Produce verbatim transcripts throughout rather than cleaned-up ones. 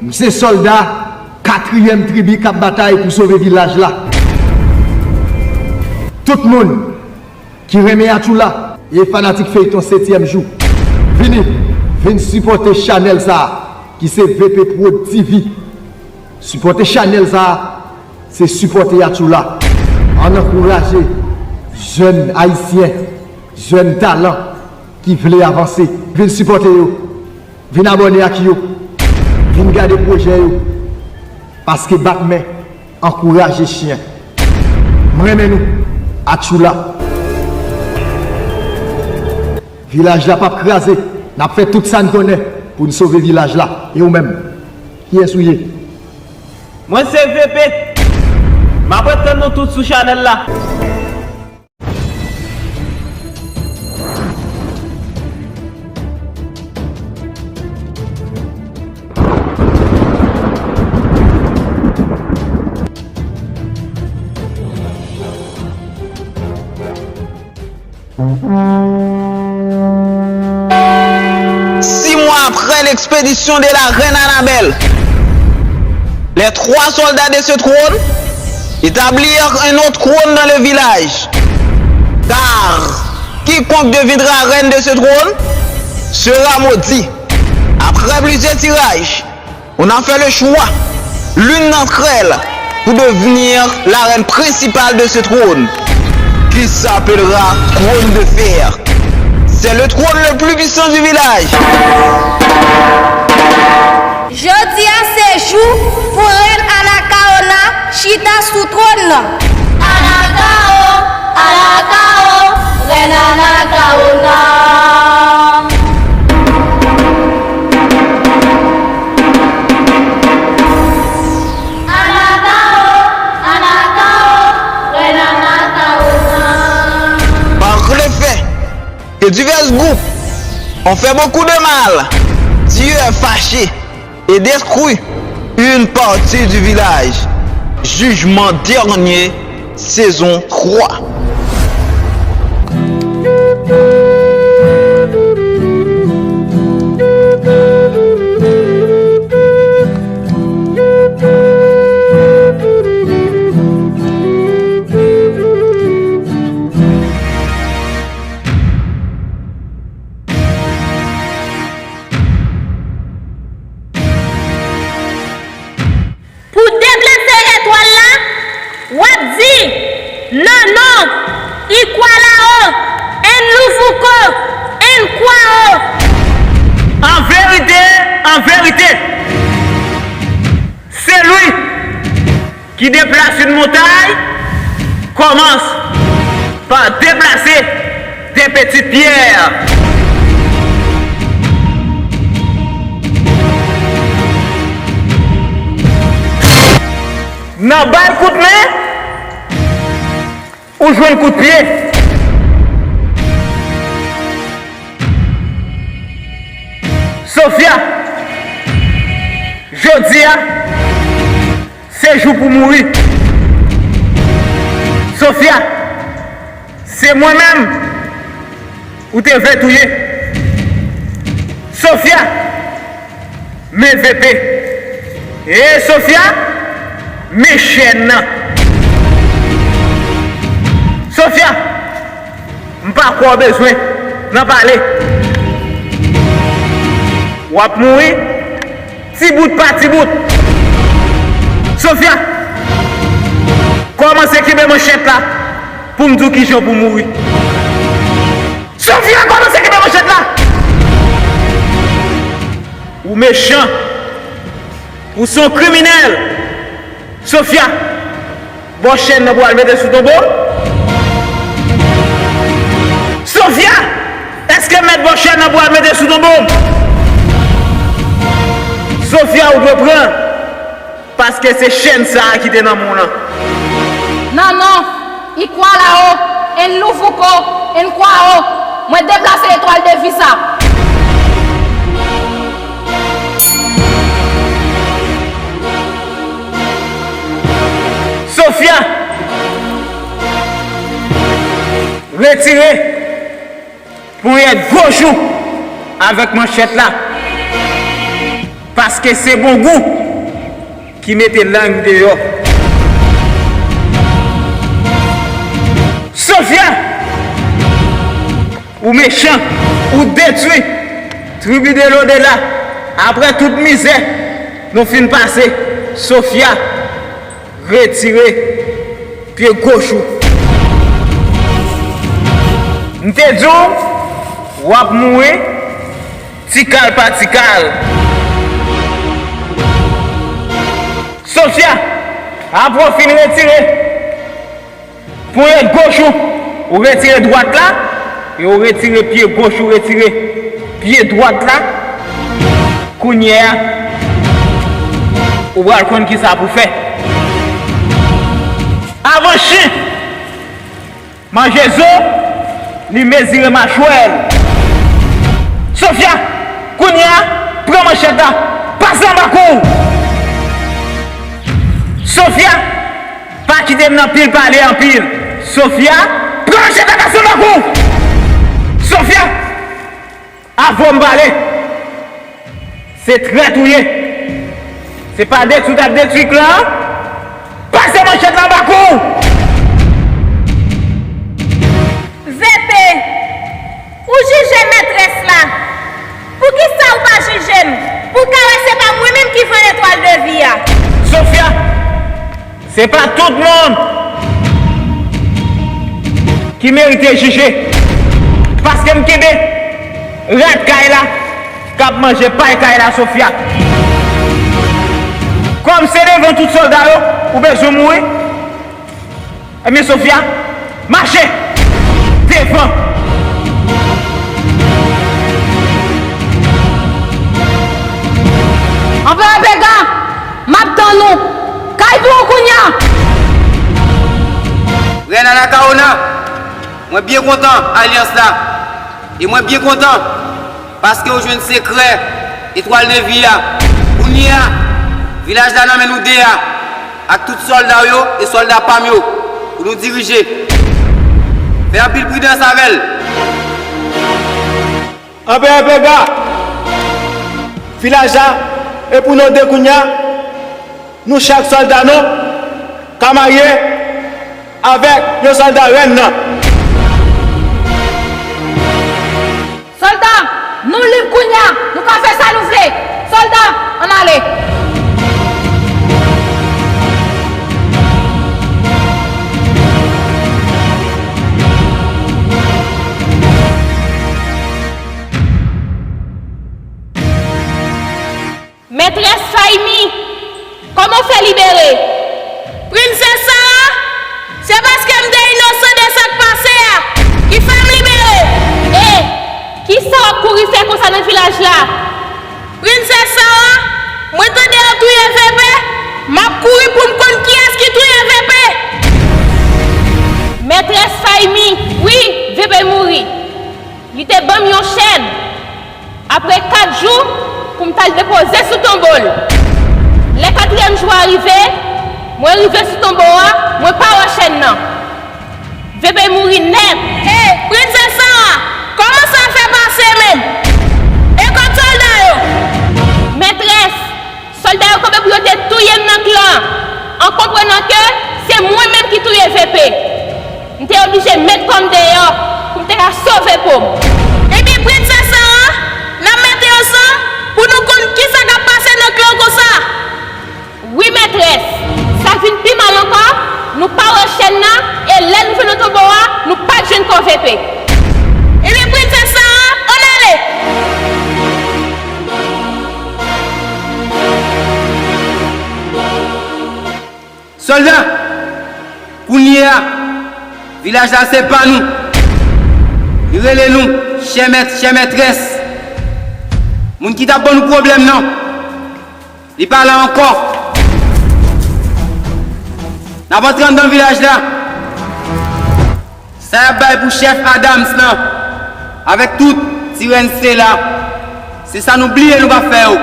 M se sòlda katriyèm tribi k ap batay pou sove vilaj la. Tout moun ki renmen Atchoula e fanatik feyton Setyèm Jou, vini, vin sipòte chanèl sa a ki se V P Prod T V. Sipòte chanèl sa a, se sipòte Atchoula. Ann ankouraje jèn ayisyen, jèn talan ki vle avanse. Vin sipòte yo. Vin abòne ak yo. Vin gade pwojè yo. Paske bat men, ankouraje chyen. M renmen nou. Atchoula. Vilaj la p ap kraze. N ap fè tout sa n konnen pou n sove vilaj la. E ou menm? Kiyès ou ye? Mwen se V P. M ap ret tann nou tout sou chanèl la. Six mois après l'expédition de la reine Annabelle, les trois soldats de ce trône établirent un autre trône dans le village. Car quiconque deviendra reine de ce trône sera maudit. Après plusieurs tirages, on a fait le choix, l'une d'entre elles, pour devenir la reine principale de ce trône, qui s'appellera Trône de Fer. C'est le trône le plus puissant du village. Jodi a se jou pou rèn Anacaona chita sou twòn nan. Anakao, Anakao, rèn Anacaona. Anakao, Anakao, rèn Anacaona. Par le fait que divers groupes ont fait beaucoup de mal, Dieu est fâché et détruit une partie du village. Jugement dernier, saison trois. Pou deplase etwal la, w ap di, Nono, Ikwalao, Enluvuko, Enkwao. En vérité, en vérité, celui qui déplace une montagne commence par déplacer des petites pierres. Nan bay kout men, ou jwenn kout pye. Sofia, jodi a, se jou pou mouri. Sofia, se mwen menm ou te vle touye. Sofia, men V P. E Sofia, men chèn nan. Sofia, m pa kwè w bezwen nan pale. W ap mouri ti bout pa ti bout. Sofia, kòmanse kenbe manchèt la pou m di w kijan pou mouri. Sofia, kòmanse kenbe manchèt la. Ou mechan. Ou se yon kriminèl. Sofia, ba w chèn nan pou w al mete sou tonbo m? Sofia, èske m mèt ba w chèn nan pou w al mete sou tonbo m? Sofia, ou dwe pran, paske se chèn sa a ki te nan men w lan. Non, non, Ikwalao, Enluvuko, Enkwao, mwen deplase etwal de vi sa. Sofia, retire ponyèt gwo jou avèk manchèt la. Paske se Bongou ki mete lang deyò. Sofia, ou mechan, ou detwi. Tribi de lodela, apre tout mizè nou fin pase, Sofia, retire pye goch ou. M te di w, w ap mouri ti kal pa ti kal. Sofia, apre w fin retire ponyèt goch ou, ou retire dwat la, e ou retire pye goch ou, retire pye dwat la. Kounye a, ou pral konn kisa pou fè. Avan chen manje zo, li mezire machwè l. Sofia, kounye a, pran manchèt la, pase anba kou w. Sofia, pa kite m nan pil pale anpil. Sofia, pran manchèt la, pase anba kou w. Sofia, avan m pale. Se trèt ou ye. Se pa detwi w t ap detwi klan an? Pase manchèt la anba kou w! V P, ou jije mètrès la. Poukisa ou pa jije m? Pou w ka wè se pa mwen menm ki vann etwal de vi a. Sofia, se pa tout moun ki merite jije. Paske m kenbe rat kay la k ap manje pay kay la, Sofia. Kòm se devan tout sòlda yo ou bezwen mouri, ebyen, Sofia, mache devan. Anperè Pega, m ap tann ou. Kay pou ou kounye a! Rèn Anacaona, mwen byen kontan alyans la. E mwen byen kontan paske w jwenn sekrè etwal de vi a. Kounye a, vilaj la nan men nou de a, ak tout sòlda w yo e sòlda pa m yo, pou nou dirije. Fè anpil pridans avè l. Anperè Pega, vilaj la e pou nou de kounye a. Nou chak sòlda nou ka marye avèk yon sòlda rèn nan. Sòlda, nou lib kounye a, nou ka fè sa nou vle. Sòlda, ann ale. Mètrès Faymi, kòman w fè libere? Prensès Sara, se paske m te inosan de sa k pase a ki fè m libere. E kisa w ap kouri fè konsa nan vilaj la? Prensès Sara, mwen tande yo touye V P, m ap kouri pou m konn kiyès ki touye V P. Mètrès Faymi, wi, V P mouri. Li te ban m yon chèn. Apre kat jou, pou m t al depoze sou tonbo l. Lè katriyèm jou a rive, mwen rive sou tonbo a, mwen pa wè chèn nan. V P mouri nèt. Hey, Prensès Sara, kòman sa fè pase menm? E kòd sòlda yo? Mètrès, sòlda yo kanpe pou yo te touye m nan klan an, an konprenan ke se mwen menm ki touye V P. M te oblije met kò m deyò pou m te ka sove po m. Ebyen, Prensès Sara, n ap mete ansanm pou nou konn kisa k ap pase nan klan konsa. Wi, mètrès, sa vin pi mal ankò, nou pa wè chèn nan, e lè nou vin nan tonbo a, nou pa t jwenn kò V P. Ebyen, Prensès Sara, ann ale! Sòlda, kounye a, vilaj la se pa nou. Li rele nou chè mèt, chè mètrès. Moun ki t ap ban nou pwoblèm nan, li pa la ankò. N ap antre anndan vilaj la. Sa y ap bay pou chèf Adams lan, avèk tout ti rèn Sela, se sa nou bliye nou pa fè yo.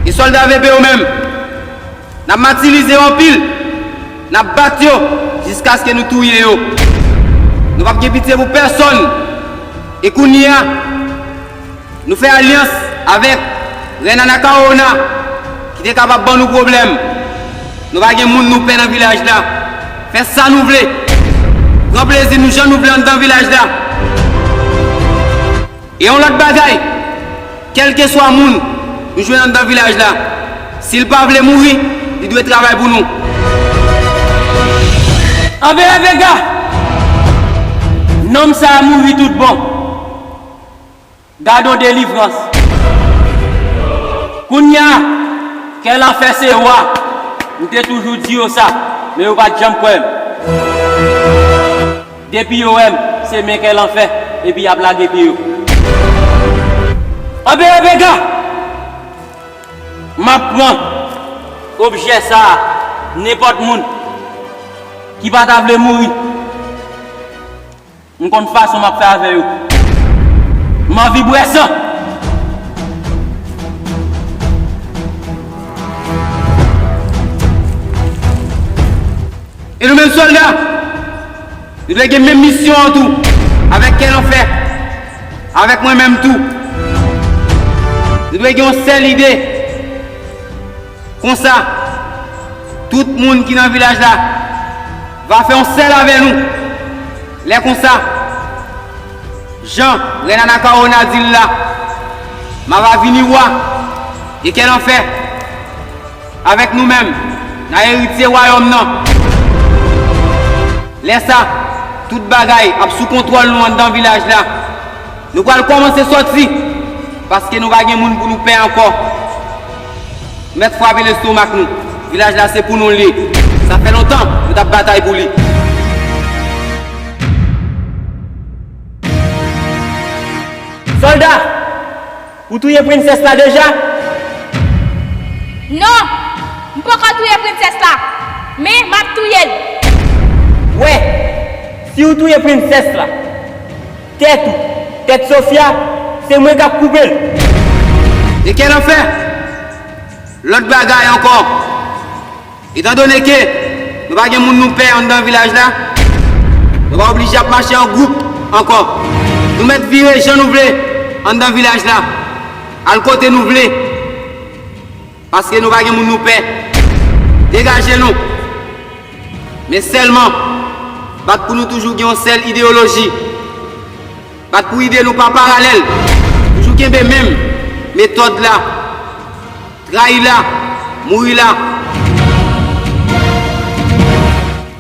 E sòlda V P yo menm, n ap matilize yo anpil, n ap bat yo jiskaske nou touye yo. Nou p ap gen pitye pou pèsonn. E kounye a, nou fè alyans avèk Rèn Anakawona, ki te kapab ban nou pwoblèm. Nou pa gen moun nou pè nan vilaj la. Fè sa nou vle. Pran plezi nou jan nou vle anndan vilaj la. E yon lòt bagay, kèlkeswa moun nou jwenn anndan vilaj la, si l pa vle mouri, li dwe travay pou nou. Anperè Vega, nonm sa a mouri tout bon. Gade yon delivrans. Kounye a, kè lanfè se wa. M te toujou di yo sa, men yo pa t janm kwè m. Depi yo wè m, se men kè lanfè, epi y ap lage pye yo. Anperè Vega, m ap pran objè sa a, nenpòt moun ki pa ta vle mouri. M konn fason m ap fè avè yo. M anvi bwè san. E nou menm sòlda, nou dwe gen menm misyon an tou, avèk kè lanfè, avèk mwen menm tou. Nou dwe gen yon sèl ide. Konsa, tout moun ki nan vilaj la va fè yon sèl avè nou. Lè konsa, jan Rèn Anakawona di l la, m ava vini wa, e kè lanfè, avèk nou menm, n a eritye wayòm nan. Lè sa, tout bagay ap sou kontwòl nou anndan vilaj la. Nou pral kòmanse sòti, paske nou pa gen moun pou nou pè ankò. Nou mèt frape lestomak nou. Vilaj la se pou nou l ye. Sa fè lontan nou t ap batay pou li. Sòlda, ou touye prensès la deja? Non, m poko touye prensès la, men m ap touye l. Wè, si w touye prensès la, tèt ou, tèt Sofia, se mwen k ap koupe l. E kè lanfè, lòt bagay ankò. Etandone ke nou pa gen moun nou pè anndan vilaj la, nou pa oblije ap mache an gwoup ankò. Nou mèt vire jan nou vle anndan vilaj la, al kote nou vle, paske nou pa gen moun nou pè. Degaje nou! Men sèlman, bat pou nou toujou gen yon sèl ideyoloji. Bat pou ide nou pa paralèl. Toujou kenbe menm metòd la. Trayi la, mouri la.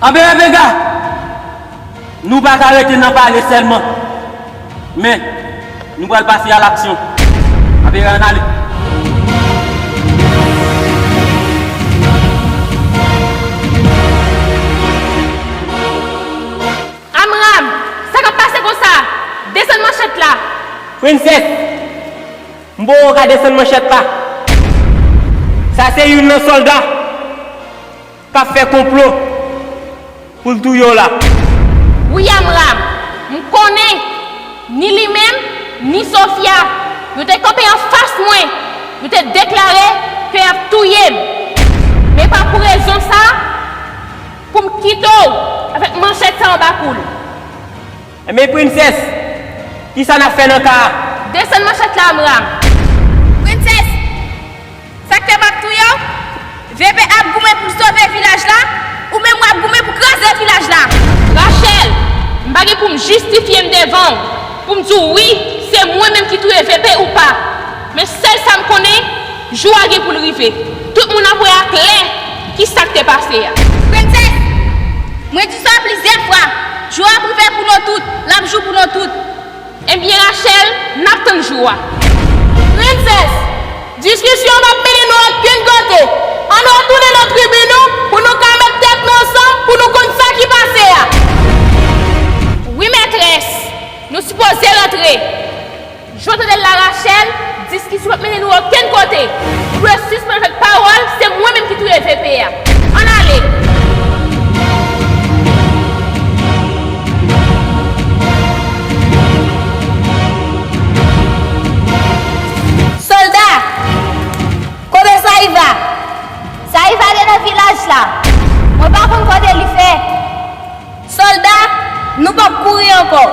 Anperè Vega, nou pa ka rete nan pale sèlman. Men, nou pral pase a laksyon. Anperè, ann ale. Amram, sa k ap pase konsa? Desann manchèt la. Prensès, m poko ka desann manchèt la. Sa se youn nan sòlda k ap fè konplo pou l touye w la. Wi, Amram, m konnen, ni li menm, ni Sofia, yo te kanpe anfas mwen, yo te deklare ke y ap touye m. Men pa pou rezon sa, pou m kite w avèk manchèt sa anba kou l. Men prensès, kisa n ap fè nan ka a? Desann manchèt la, Amram. Prensès, sa k fè m ap touye w? V P ap goumen pou l sove vilaj la, ou menm w ap goumen pou kraze vilaj la. Rachel, m pa gen pou m jistifye m devan w, pou m di w wi, se mwen menm ki touye V P ou pa. Men sèl sa m konnen, jou a gen pou l rive. Tout moun ap wè aklè kisa k te pase a. Prensès, mwen di sa plizyè fwa, jou a ap rive pou nou tout, l ap jou pou nou tout. Ebyen, Rachel, n ap tann jou a. Prensès, diskisyon p ap mennen nou okenn kote. Ann retounen nan tribi nou pou nou ka met tèt nou ansanm pou nou konn sa ki pase a. Wi, mètrès, nou sipoze rantre. Jan w tande l la, Rachel, diskisyon p ap mennen nou okenn kote. Nou dwe sispann fè pawòl, se mwen menm ki touye V P a. Ann ale! Sòlda! Kote Saiva? Saiva te nan vilaj la. Mwen pa konn kote li fè. Sòlda, nou p ap kouri ankò.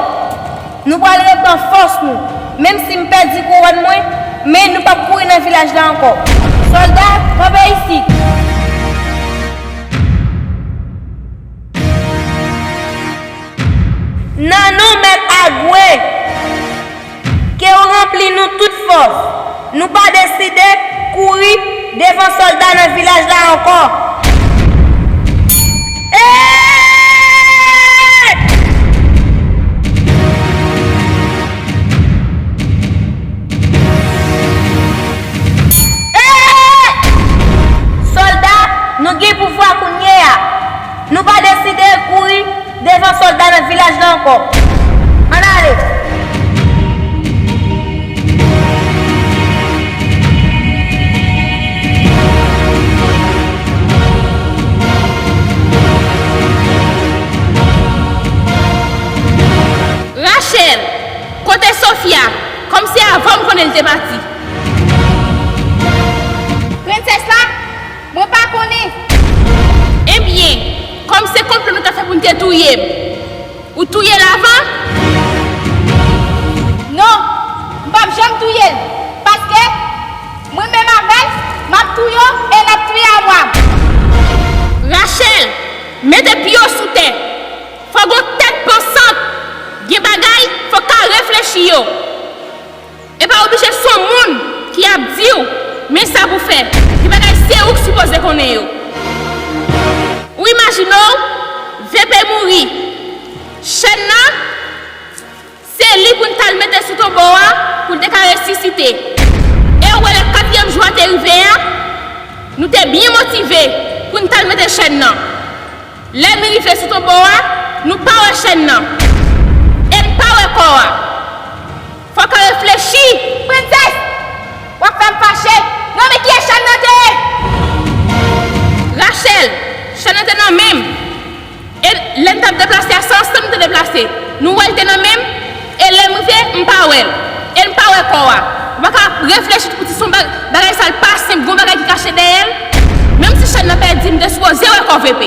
Nou pral reprann fòs nou. Menm si m pèdi kouwòn mwen, Men nou p ap kouri nan vilaj la ankò. Sòlda, kanpe isit. Nan non Mèt Agwe, ke w ranpli nou tout fòs. Nou pa deside kouri devan sòlda nan vilaj la ankò. Hey! Hey! Sòlda, nou gen pouvwa kounye a. Nou pa deside kouri devan sòlda nan vilaj la ankò. Ann ale! Rachel, kote Sofia? Kòmsi avan m konnen l te pati. Prensès la, mwen pa konnen. Ebyen, kòm se konplo nou ta fè pou n te touye m, ou touye l avan? Non, m p ap janm touye l, paske mwen menm avè l, m ap touye w e n ap touye Amwam. Rachel, mete pye w sou tè. Fò gen yon tèt pansant. Gen bagay, fò w ka reflechi yo. E pa oblije se yon moun ki ap di w, men sa pou fè. Gen bagay se ou k sipoze konnen yo. Ou imajine w, V P mouri. Chèn nan, se li pou n t al mete sou tonbo a, pou l te ka resisite. E ou wè lè katriyèm jou a te rive a, nou te byen motive pou n t al mete chèn nan. Lè n rive sou tonbo a, nou pa wè chèn nan. E n pa wè kò a. Fò w ka reflechi. Prensès, w ap fè m fache. Non, men kiyès chèn nan te ye? Rachel, chèn nan te nan men m. E lè n t ap deplase a, se ansanm nou te deplase. Nou wè l te nan men m. E lè m rive, m pa wè l. E m pa wè kò a. Ou pa ka reflechi pou ti son bag-, bagay sa l pa senp, gon bagay ki kache dèyè l. Menm si chèn nan pèdi, m te sipoze wè kò V P.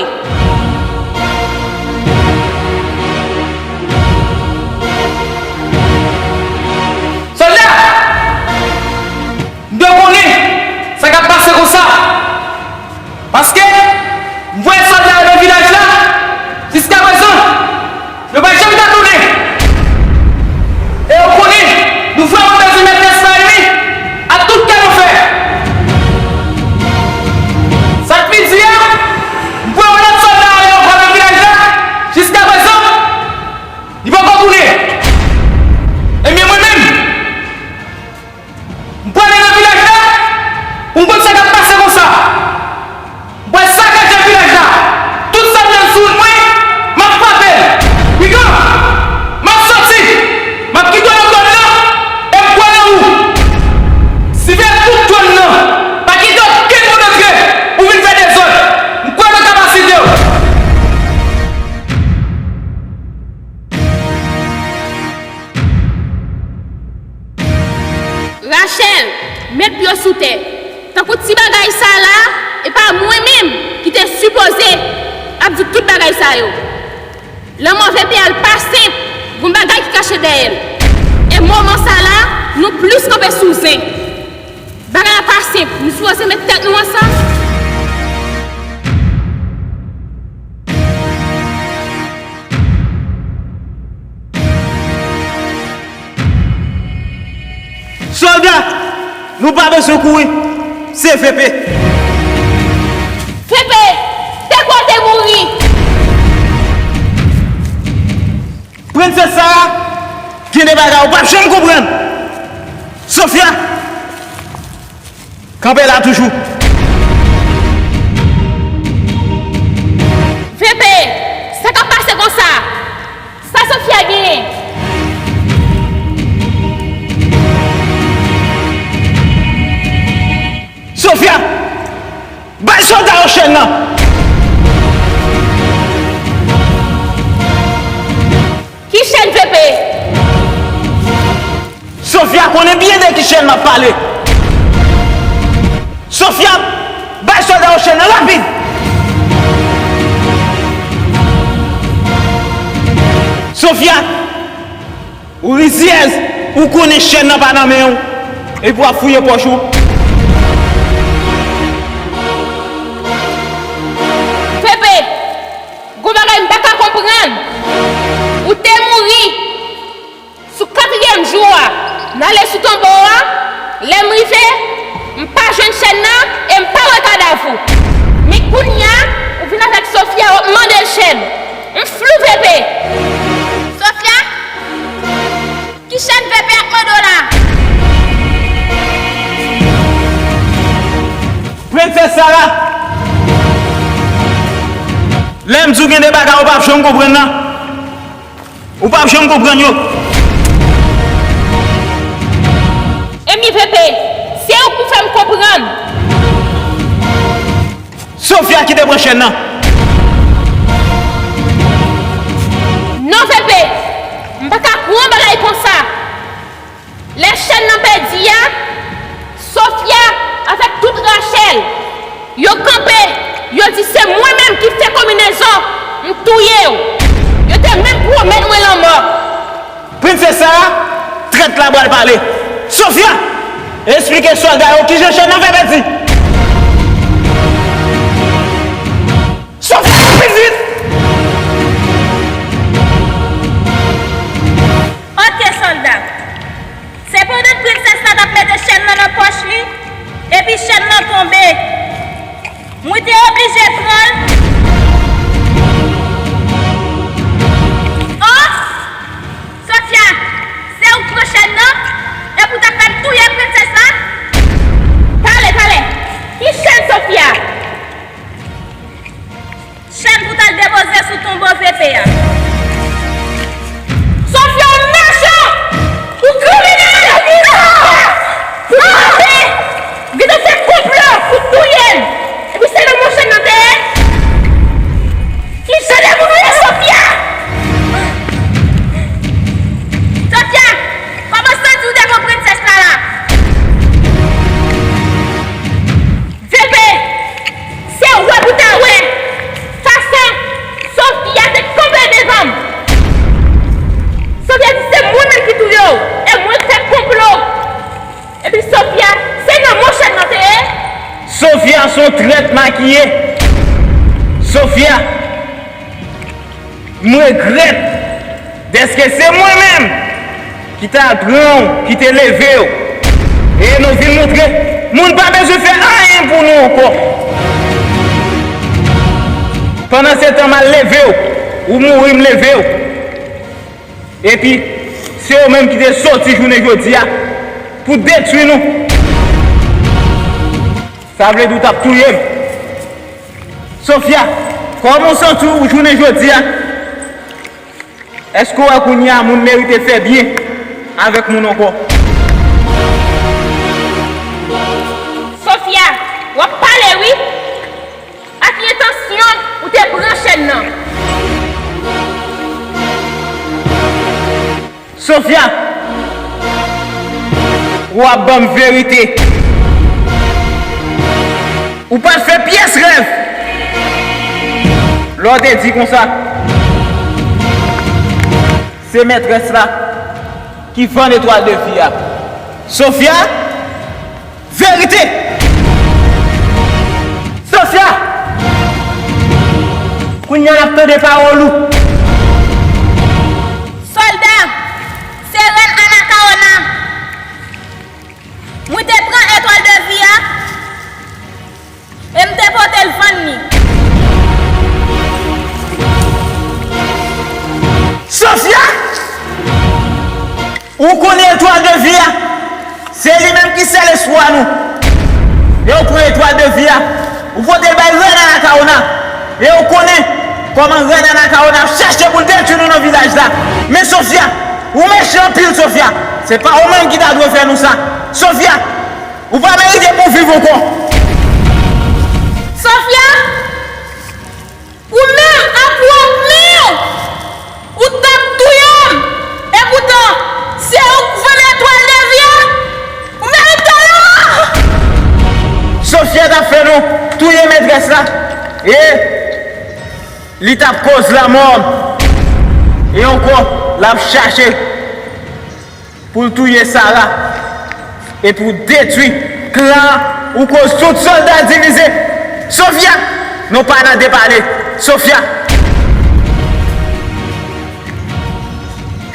Sòlda! M dwe konnen sa k ap pase konsa. Paske m voye sòlda yo nan vilaj la, jiskaprezan, yo pa janm ka tounen. E yo konnen nou vrèman bezwen mèt Esmayèl ak tout kè nou fè. Sa k pi di a, m voye yon lòt sòlda ale ankò nan vilaj la, jiskaprezan, li poko tounen. Ebyen, mwen menm, m prale nan vilaj la pou m konn sa k ap pase konsa. M pral sakaje vilaj la. Tout sa m jwenn sou wout mwen, m ap frape l. Pigan, m ap soti. M ap kite w nan dwòn nan e m pral nan wou. Siveye tout dwòn nan. Pa kite okenn moun antre pou vin fè dezòd. M kwè nan kapasite w. Rachel, met pye w sou tè. Tankou ti bagay sa la, e pa mwen menm ki te sipoze ap di tout bagay sa yo. Lanmò V P a l pa senp, gon bagay ki kache dèyè l. E moman sa la, nou plis kanpe sou zen. Bagay la pa senp, nou sipoze met tèt nou ansanm. Sòlda, nou pa bezwen kouri. Se V P. V P, te kwè w te mouri. Prensès Sara, gen de bagay ou p ap janm konprann. Sofia, kanpe la toujou. V P, sa k ap pase konsa? Sa Sofia genyen? Sofia, bay sòlda yo chèn nan! Ki chèn, V P? Sofia konnen byen de ki chèn m ap pale. Sofia, bay sòlda yo chèn nan rapid! Sofia, ou rizyèz, ou konnen chèn nan pa nan men w. Epi w ap fouye pòch ou. Pepe, gon bagay m pa ka konprann. Ou te mouri. Sou katriyèm jou a, n ale sou tonbo a, lè m rive, m pa jwenn chèn nan e m pa wè kadav ou. Men kounye a, ou vin avèk Sofia, w ap mande l chèn. M flou, Pepe. Sofia? Ki chèn Pepe ap mande w la? Prensès Sara! Lè m di w gen de bagay ou p ap janm konprann nan. Ou p ap janm konprann yo. Ebyen, Pepe, se ou k pou fè m konprann. Sofia ki te pran chèn nan. Non, Pepe, m pa ka kwè yon bagay konsa. Lè chèn nan pèdi a, Sofia avèk tout Rachèl, yo kanpe, yo di se mwen menm ki fè konbinezon, m touye w. Yo te menm pwomèt mwen lanmò. Prensès Sara, trèt la pral pale. Sofia, esplike sòlda yo kijan chèn nan fè pèdi. Sofia, plis vit! Oke, sòlda. Se pandan prensès la t ap mete chèn nan nan pòch li, epi chèn nan tonbe. Mwen te oblije pran l. Oh! Sofia, se ou k pran chèn nan? Epi w t ap pral touye prensès la? Talè, talè. Ki chèn, Sofia? Chèn pou t al depoze sou tonbo Pepe a. Sofia, w mechan! Ou kriminèl! Ou mande! Gentan fè konplo pou touye m! Epi se nan men w chèn nan te ye? Ki jan de moun ou ye, Sofia? Sofia, kòman w santi w devan prensès la la? Pepe, se wè pou ta wè fason Sofia te kanpe devan m. Sofia di se mwen menm ki touye w, e mwen k fè konplo. Epi Sofia, se nan men w chèn nan te ye? Sofia se yon trèt makiye. Sofia, m regrèt dèske se mwen menm ki t al pran w, ki te leve w. E nou vin montre moun pa bezwen fè anyen pou nou ankò. Pandansetan, m al leve w, ou mouri, m leve w. Epi, se ou menm ki te soti jounen jodi a pou detwi nou. Sa vle di w t ap touye m. Sofia, kòman w santi w jounen jodi a? Èske w wè kounye a moun merite fè byen avèk moun ankò? Sofia, w ap pale wi! Ak ki entansyon ou te pran chèn nan? Sofia, w ap ban m verite. Ou pa t fè pyès rèv lè w te di konsa. Se mètrès la ki vann etwal de vi a. Sofia, verite! Sofia! Kounye a n ap tande pawòl ou. Sòlda, se rèn Anakawona. Mwen te pran etwal de vi a e m te pote l vann li. Sofia! Ou konnen etwal de vi a? Se li menm ki sèl espwa nou. E ou pran etwal de vi a, ou pote l bay rèn Anakawona. E ou konnen kòman rèn Anakawona ap chèche pou l detwi nou nan vilaj la. Men Sofia, ou mechan anpil, Sofia. Se pa ou menm ki ta dwe fè nou sa. Sofia, ou pa merite pou w viv ankò. Sofia, ou menm ak pwòp men w, ou t ap touye m. Epoutan, se ou k vann etwal de vi a. Ou merite lanmò! Sofia t ap fè nou touye mètrès la. E li t ap koz lanmò m. E ankò, l ap chache pou l touye Sara. Epi w detwi klan an, ou koz tout sòlda divize. Sofia, nou pa nan depale. Sofia,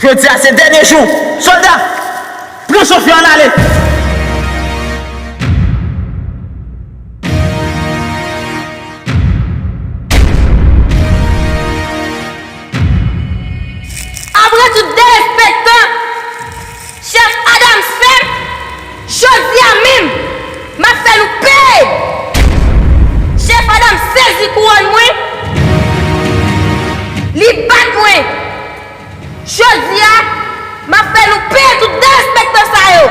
jodi a se dènye jou. Sòlda, pran Sofia, ann ale. Apre tout derespektan chèf Adams fè m, jodi a menm, m ap fè nou peye! Chèf Adams sezi kouwòn mwen, li bat mwen. Jodi a, m ap fè nou peye tout derespektan sa yo.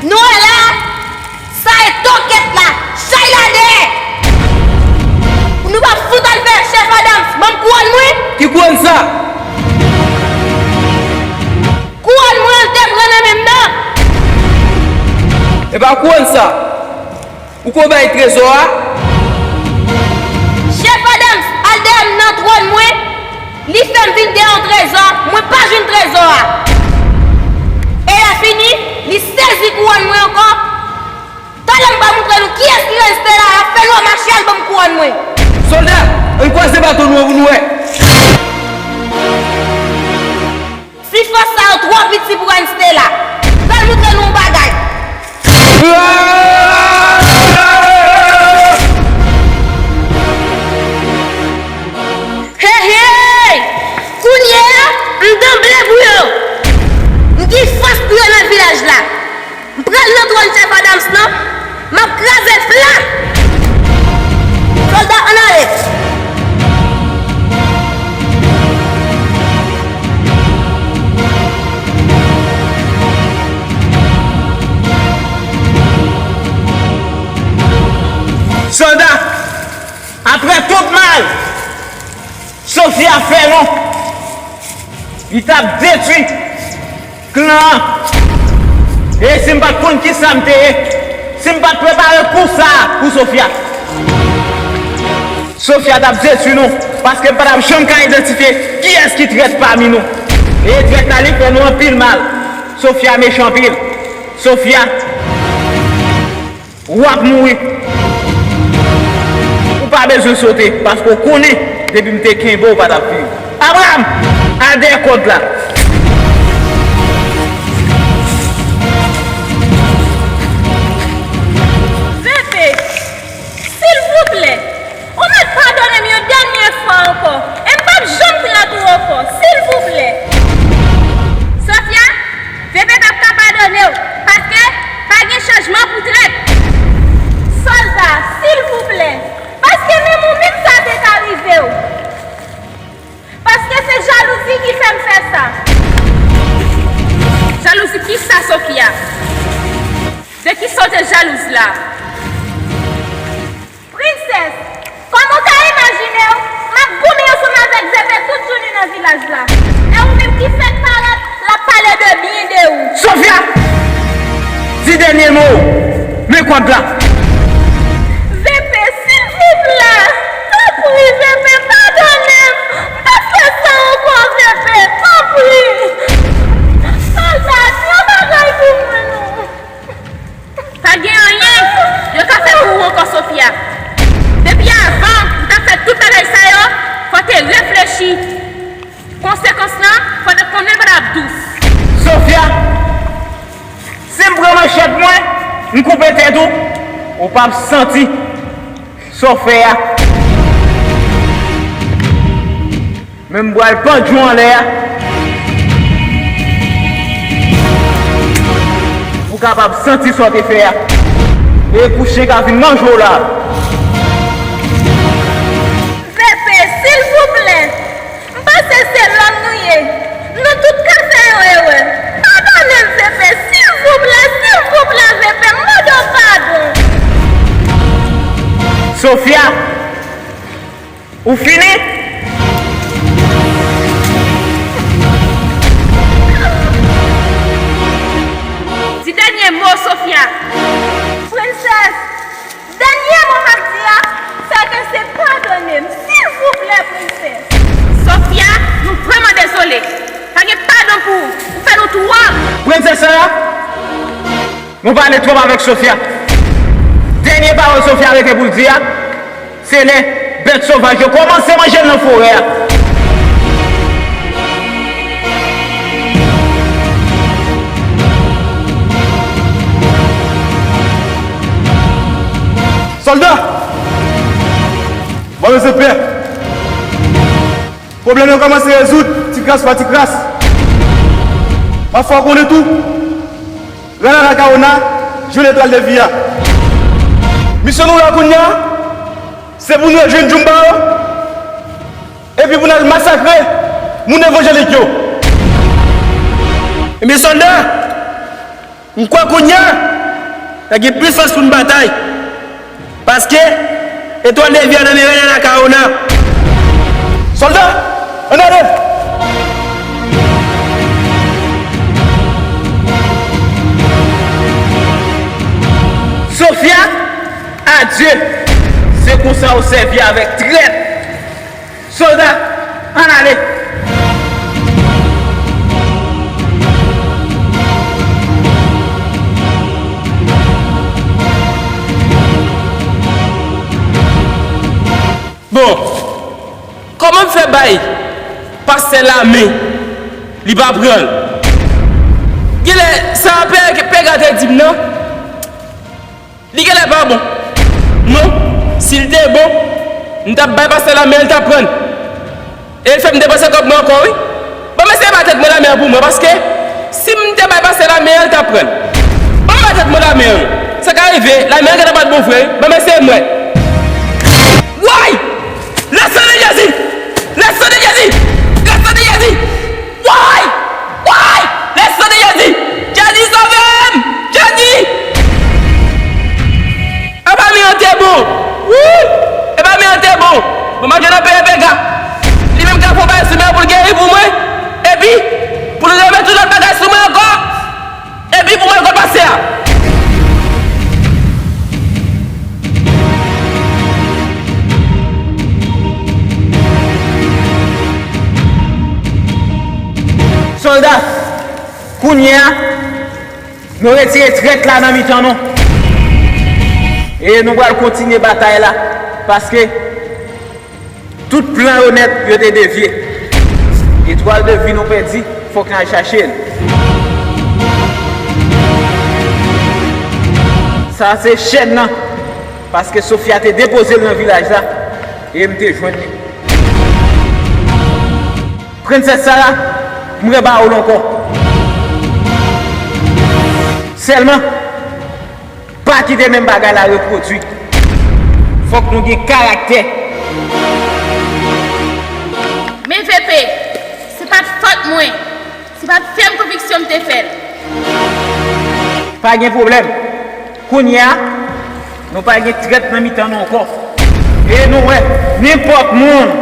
Nou wè la, sa e tokèt la, chay la dèyè. Nou p ap fout al fè chèf Adams ban m kouwòn mwen. Ki kouwòn sa? Kouwòn mwen an te pran nan men m nan. E pa kouwòn sa ou ko bay trezò a? Chèf Adams al dèyè m nan twòn mwen, li fè m vin dèyè yon trezò, mwen pa jwenn trezò a. E lè fini, li sezi kouwòn mwen ankò. Talè m pral montre nou kiyès ki rete la, y ap fè lò mache al ban m kouwòn mwen. Sòlda, ann kwaze baton nou an pou nou wè. Si fòs sa yo twò piti pou Anstela, pral montre nou yon bagay. Hey, hey! Kounye a, m danble pou yo. M gen fòs pou yo nan vilaj la. M pral nan twòn chèf Adams lan, m ap kraze l plat! Sòlda, ann ale! Sòlda, apre tout mal Sofia fè nou, li t ap detwi klan an. E si m pa t konn kisa m te ye, si m pa t prepare kou sa a pou Sofia, Sofia t ap detwi nou, paske m pa t ap janm ka idantifye kiyès ki trèt pami nou. E trèt la, li fè nou anpil mal. Sofia mechan anpil. Sofia, w ap mouri. Ou pa bezwen sote, paske w konnen, depi m te kenbe w, w pa t ap viv. Abraram, al dèyè kòd la. Pepe, silvouplè, ou mèt padone m yon dènye fwa ankò, e m p ap janm trèt ou ankò, silvouplè. Sofia, Pepe p ap ka padone w, paske pa gen chanjman pou trèt. Sòlda, silvouplè, paske menm ou menm sa te ka rive w. Paske se jalouzi ki fè m fè sa. Jalouzi kisa, Sofia? De kisa w te jalouz la? Prensès, kòm ou ka imajine w, m ap goumen ansanm avèk Zepe tout jounen nan vilaj la. E ou menm ki fèk parèt, l ap pale de byen de ou. Sofia! Di dènye mo w! Men kòd la! Zepe, silvouplè! Tanpri, Zepe, padone m! M p ap fè sa ankò, Zepe! Tanpri! Sòlda, di yon bagay pou mwen non! Pa gen anyen yo ka fè pou ou ankò, Sofia. Depi avan, ou t ap fè tout bagay sa yo, fò w te reflechi. Konsekans lan, fò w te konnen l pa t ap dous. Sofia, si m pran manchèt mwen, m koupe tèt ou, ou p ap santi sa w fè a. Men m pral pandye w anlè a pou w kapab santi sa w te fè a. E pou chen ka vin manje w la. Pepe, silvouplè, m panse se lòm nou ye. Nou tout ka fè yon erè. Padone m, Pepe, silvouplè, silvouplè, Pepe, m mande w padon. Sofia, ou fini? Di dènye mo, Sofia. Prensès, dènye mo m ap di a, Nou pale twòp avèk Sofia. Dènye pawòl Sofia rete pou l di a, se lè bèt sovaj yo kòmanse manje l nan forè a. Sòlda! Mwen bezwen pè. Pwoblèm yo kòmanse rezoud, ti kras pa ti kras. M ap fè w konnen tou, Rèn Anacaona jwenn etwal de vi a. Misyon nou la kounye a, se pou nou al jwenn Djoumba yo, epi pou n al masakre moun evanjelik yo. Ebyen, sòlda, m kwè kounye a, n a gen plis fòs pou n batay. Paske, etwal de vi a nan men Rèn Anacaona. Sòlda, ann ale! Sofia, adye! Se konsa w sèvi avèk trèt! Sòlda, ann ale! Bon, kòman m fè bay pastè lamen, li pa pran l? Genlè, sa pè, pè Ga te di m nan, li genlè pa bon. Non, si l te bon, m t ap bay pastè lamen, l t ap pran l. E l fè m depanse kòb mwen ankò, wi. Ban m eseye bay tèt mwen lamen an pou mwen, paske si m te bay pastè lamen an, l t ap pran l. Ban m bay tèt mwen lamen an. Sa ka rive, lamen an gentan pa t bon vre, wi. Ban m eseye m wè. Woy! Le sang de Jésus! Le sang de Jésus! Le sang de Jésus! Woy! Woy! Le sang de Jésus! Jezi, sove m! Jezi! Epa mi an te bon! Wouy! Epa mi an te bon! Bon, m ap jwenn anpè Pè Ga. Li menm k ap fè yon bagay sou mwen pou l geri pou mwen. Epi, pou l remèt yon lòt bagay sou mwen ankò. Epi pou mwen kot pastè a. Sòlda, kounye a, nou retire trèt la nan mitan nou. E nou pral kontinye batay la, paske tout plan yo nèt, yo te devye. Etwal de vi nou pèdi, fòk n al chache l. Sa se chèn nan, paske Sofia te depoze l nan vilaj la, e m te jwenn li. Prensès Sara, m reba w l ankò. Sèlman, pa kite menm bagay la repwodui. Fòk nou gen karaktè. Men V P, se pa t fòt mwen. Se pa t fèm konviksyon m te fè l. Pa gen pwoblèm. Kounye a, nou pa gen trèt nan mitan nou ankò. E nou wè, nenpòt moun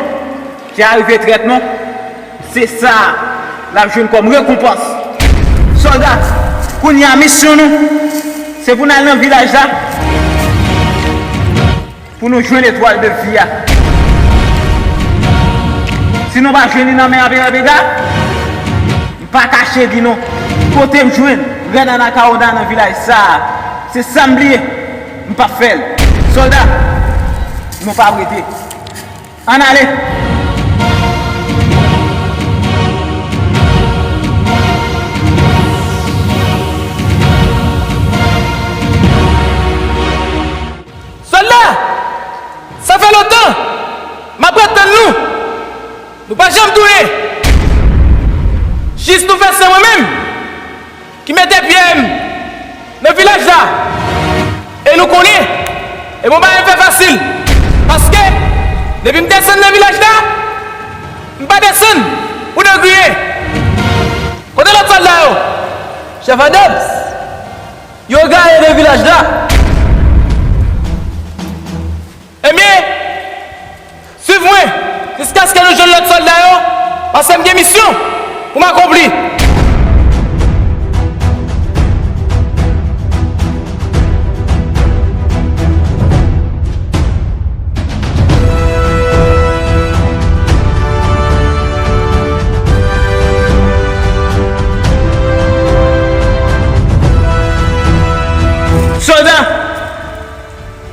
ki arive trèt nou, se sa l ap jwenn kòm rekonpans. Sòlda, kounye a misyon nou, se pou n al nan vilaj la, pou nou jwenn etwal de vi a. Si nou pa jwenn li nan men Pè Ga, m pa kache di nou, kote m jwenn Rèn Anacaona nan vilaj sa a, se sa m bliye, m p ap fè l. Sòlda, nou p ap rete. Ann ale! Sòlda, sa fè lontan m ap ret tann nou. Nou pa janm tounen. Jis nou fè se mwen menm ki mete pye m nan vilaj la. E nou konnen, e bon bagay m fè fasil. Paske, depi m desann nan vilaj la, m pa desann pou nan griyen. Kote lòt sòlda yo? Chèf Adams, yo gaye nan vilaj la. Ebyen, swiv mwen jiskaske nou jwenn lòt sòlda yo, paske m gen misyon pou m akonpli.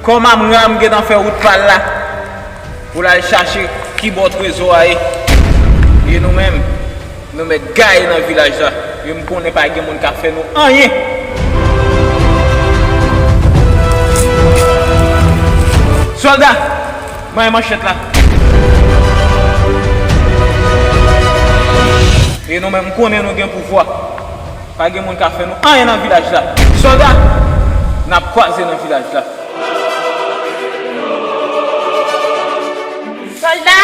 Kòm Amram gentan fè wout pa l la pou l al chache kibò trezò a ye. E nou menm, nou mèt gaye nan vilaj la. E m konnen pa gen moun k ap fè nou anyen. Sòlda, manyen manchèt la. E nou menm, m konnen nou gen pouvwa. Pa gen moun ka fè nou anyen nan vilaj la. Sòlda, n ap kwaze nan vilaj la. Sòlda,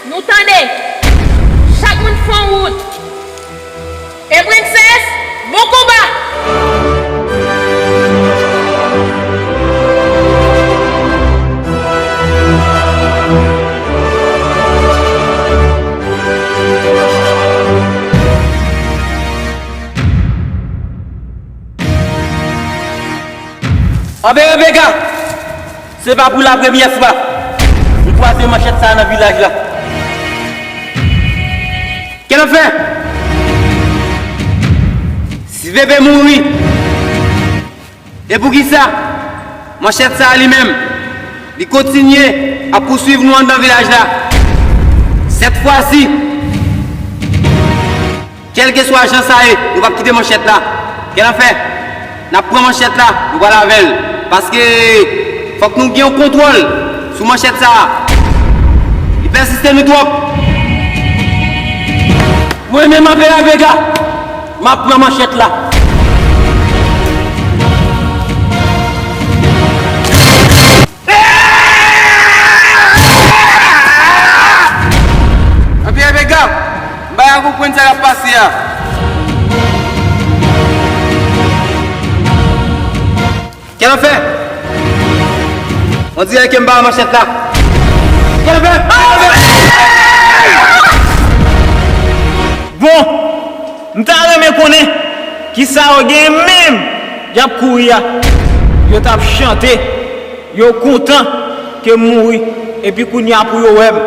nou tande. Chak moun fè yon wout. E prensès, bon konba! Anpè Rebeka, se pa pou la premyè fwa m kwaze manchèt sa a nan vilaj la. Kèl anfè! Si Veve mouri, e poukisa manchèt sa a li menm, li kontinye ap pouswiv nou anndan vilaj la? Sèt fwa si, kèlkeswa jan sa ye, nou p ap kite manchèt la. Kèl anfè! N ap pran manchèt la, nou pral avè l. Paske fòk nou gen yon kontwòl sou manchèt sa a. Li pèsiste nou twòp. Mwen menm, Anpè Rebeka, m ap pran manchèt la. Anpè Rebeka, m pa ka konprann sa k ap pase a. Kèl anfè! On dirè ke m pa wè manchèt la. Kèl anfè! Bon, m ta renmen konnen kisa yo genyen menm y ap kouri a. Yo t ap chante, yo kontan ke m mouri, epi kounye a pou yo wè m.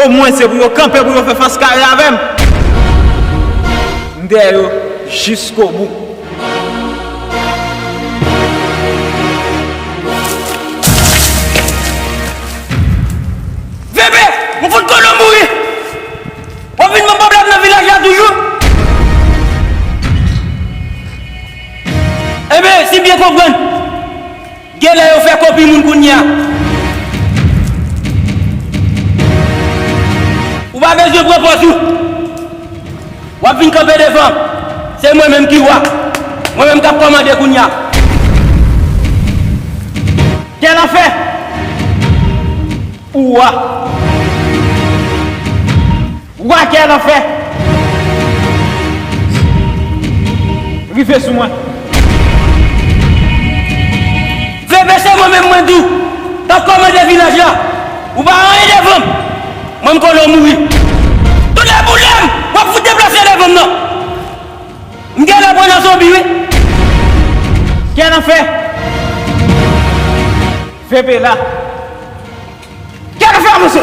Omwen se pou yo kanpe, pou yo fè fas kare avè m. M dèyè yo jiskobou. Veve, m fout konnen w mouri. W ap vin ban pwoblèm nan vilaj la toujou. Ebyen, si m byen konprann, genlè yo fè kopi moun kounye a. Ou pa bezwen pran pòz ou. W ap vin kanpe devan m. Se mwen menm ki wa. Mwen menm k ap kòmande kounye a. Kèl anfè! Ou wa. Wa kèl anfè! Rive sou mwen. Veve, se mwen menm mwen di w k ap kòmande vilaj la. Ou pa anyen devan m. Mwen m konnen w mouri. Tonnè boule m! W ap fout deplase devan m nan. M genlè pran nan zonbi wi. Kèl anfè! Veve la. Kèl anfè, mesye!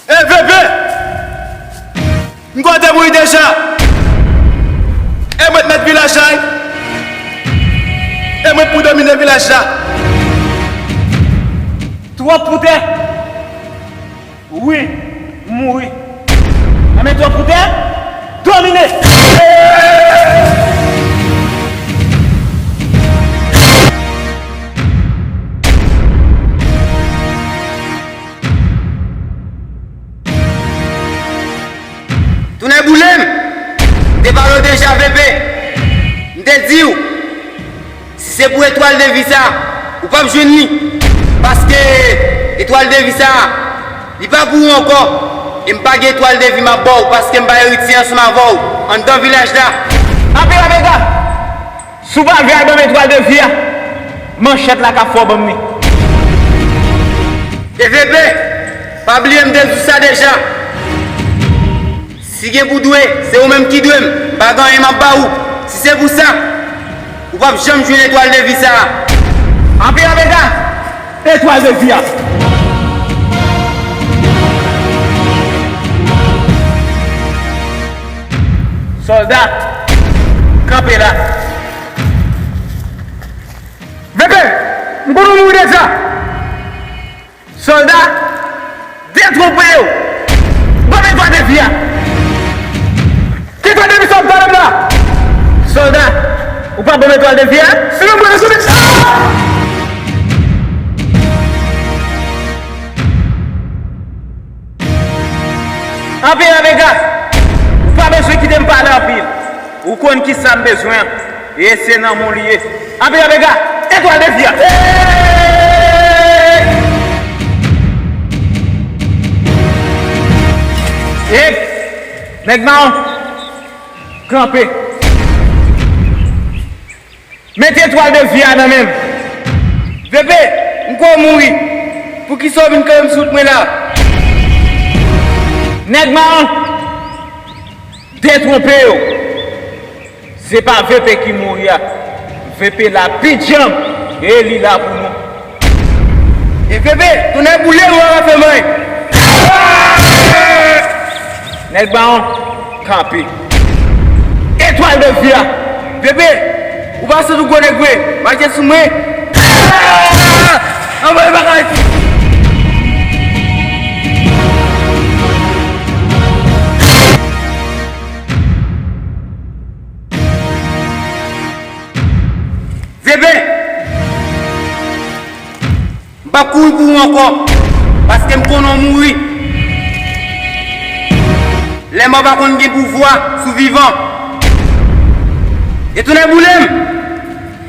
E Veve! M kwè w te mouri deja. E mwen t mèt vilaj la wi. E mwen pou domine vilaj la. Twòp pou tè. Wi, m mouri. Enben twòp pou tè. Domine. Tonnè boule m! M te pale w deja, Veve. M te di w, si se pou etwal de vi sa, ou p ap jwenn li. Paske etwal de vi sa, li pa pou ou ankò. E m pa gen etwal de vi m ap ba w, paske m pa eritye ansanm avè w anndan vilaj la. Anpil Rebeka! Si w pa vle al ban m etwal de vi a, manchèt la ka fè w ban m li. E Veve, pa bliye m te di w sa deja. Si gen pou dwe, se ou menm ki dwe m. M pa gen anyen m ap ba ou. Si se pou sa, ou p ap janm jwenn etwal de vi sa a. Anpil Rebeka, etwal de vi a. Sòlda, kanpe la. Veve, m konnen w mouri deja. Sòlda, detwonpe yo. Ban m etwal de vi a. Ki etwal de vi sa w ap pale m la? Sòlda, ou pa ban m etwal de vi a? Sinon, mwen sou met. Anpil, Vega, ou pa bezwen kite m pale anpil. Ou konn ki sa m bezwen an. E se nan men w li ye. Anpil, Vega, etwal de vi a. Hey! Hey! Nèg mawon, kanpe. Mete etwal de vi a nan men m. Veve, m kwè w mouri. Poukisa w vin kanpe m sou wout mwen la? Nèg mawon, detwonpe yo. Se pa Veve ki mouri a. Veve la pi djanm. E li la pou nou. E Veve, tonnè boule w a fè mwen. Nèg mawon, kanpe. Etwal de vi a. Veve, ou pa sot ou gwo nèg vre. Mache sou mwen. Anvoye bagay. Veve, m p ap kouri pou ou ankò, paske m konnen w mouri. Lèmò pa konn gen pouvwa sou vivan. E tonnè boule m,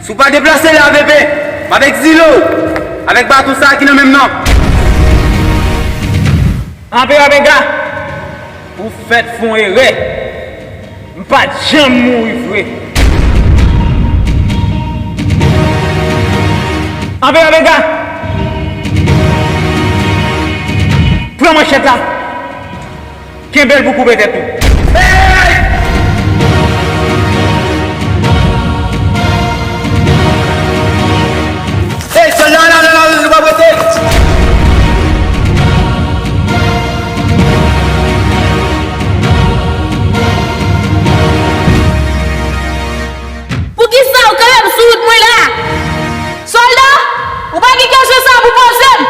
si w pa deplase la, Veve, m ap egzile w avèk baton sa a ki nan men m nan. Anpil, Vega, ou fèk fè yon erè. M pa t janm mouri vre. Anpil, Vega, pran manchèt la. Kenbe l pou koupe tèt ou. Hey! Hey, sòlda, la, la, la, nou p ap rete. Poukisa w kanpe m sou wout mwen la? Sòlda, ou pa gen kesyon sa pou poze m.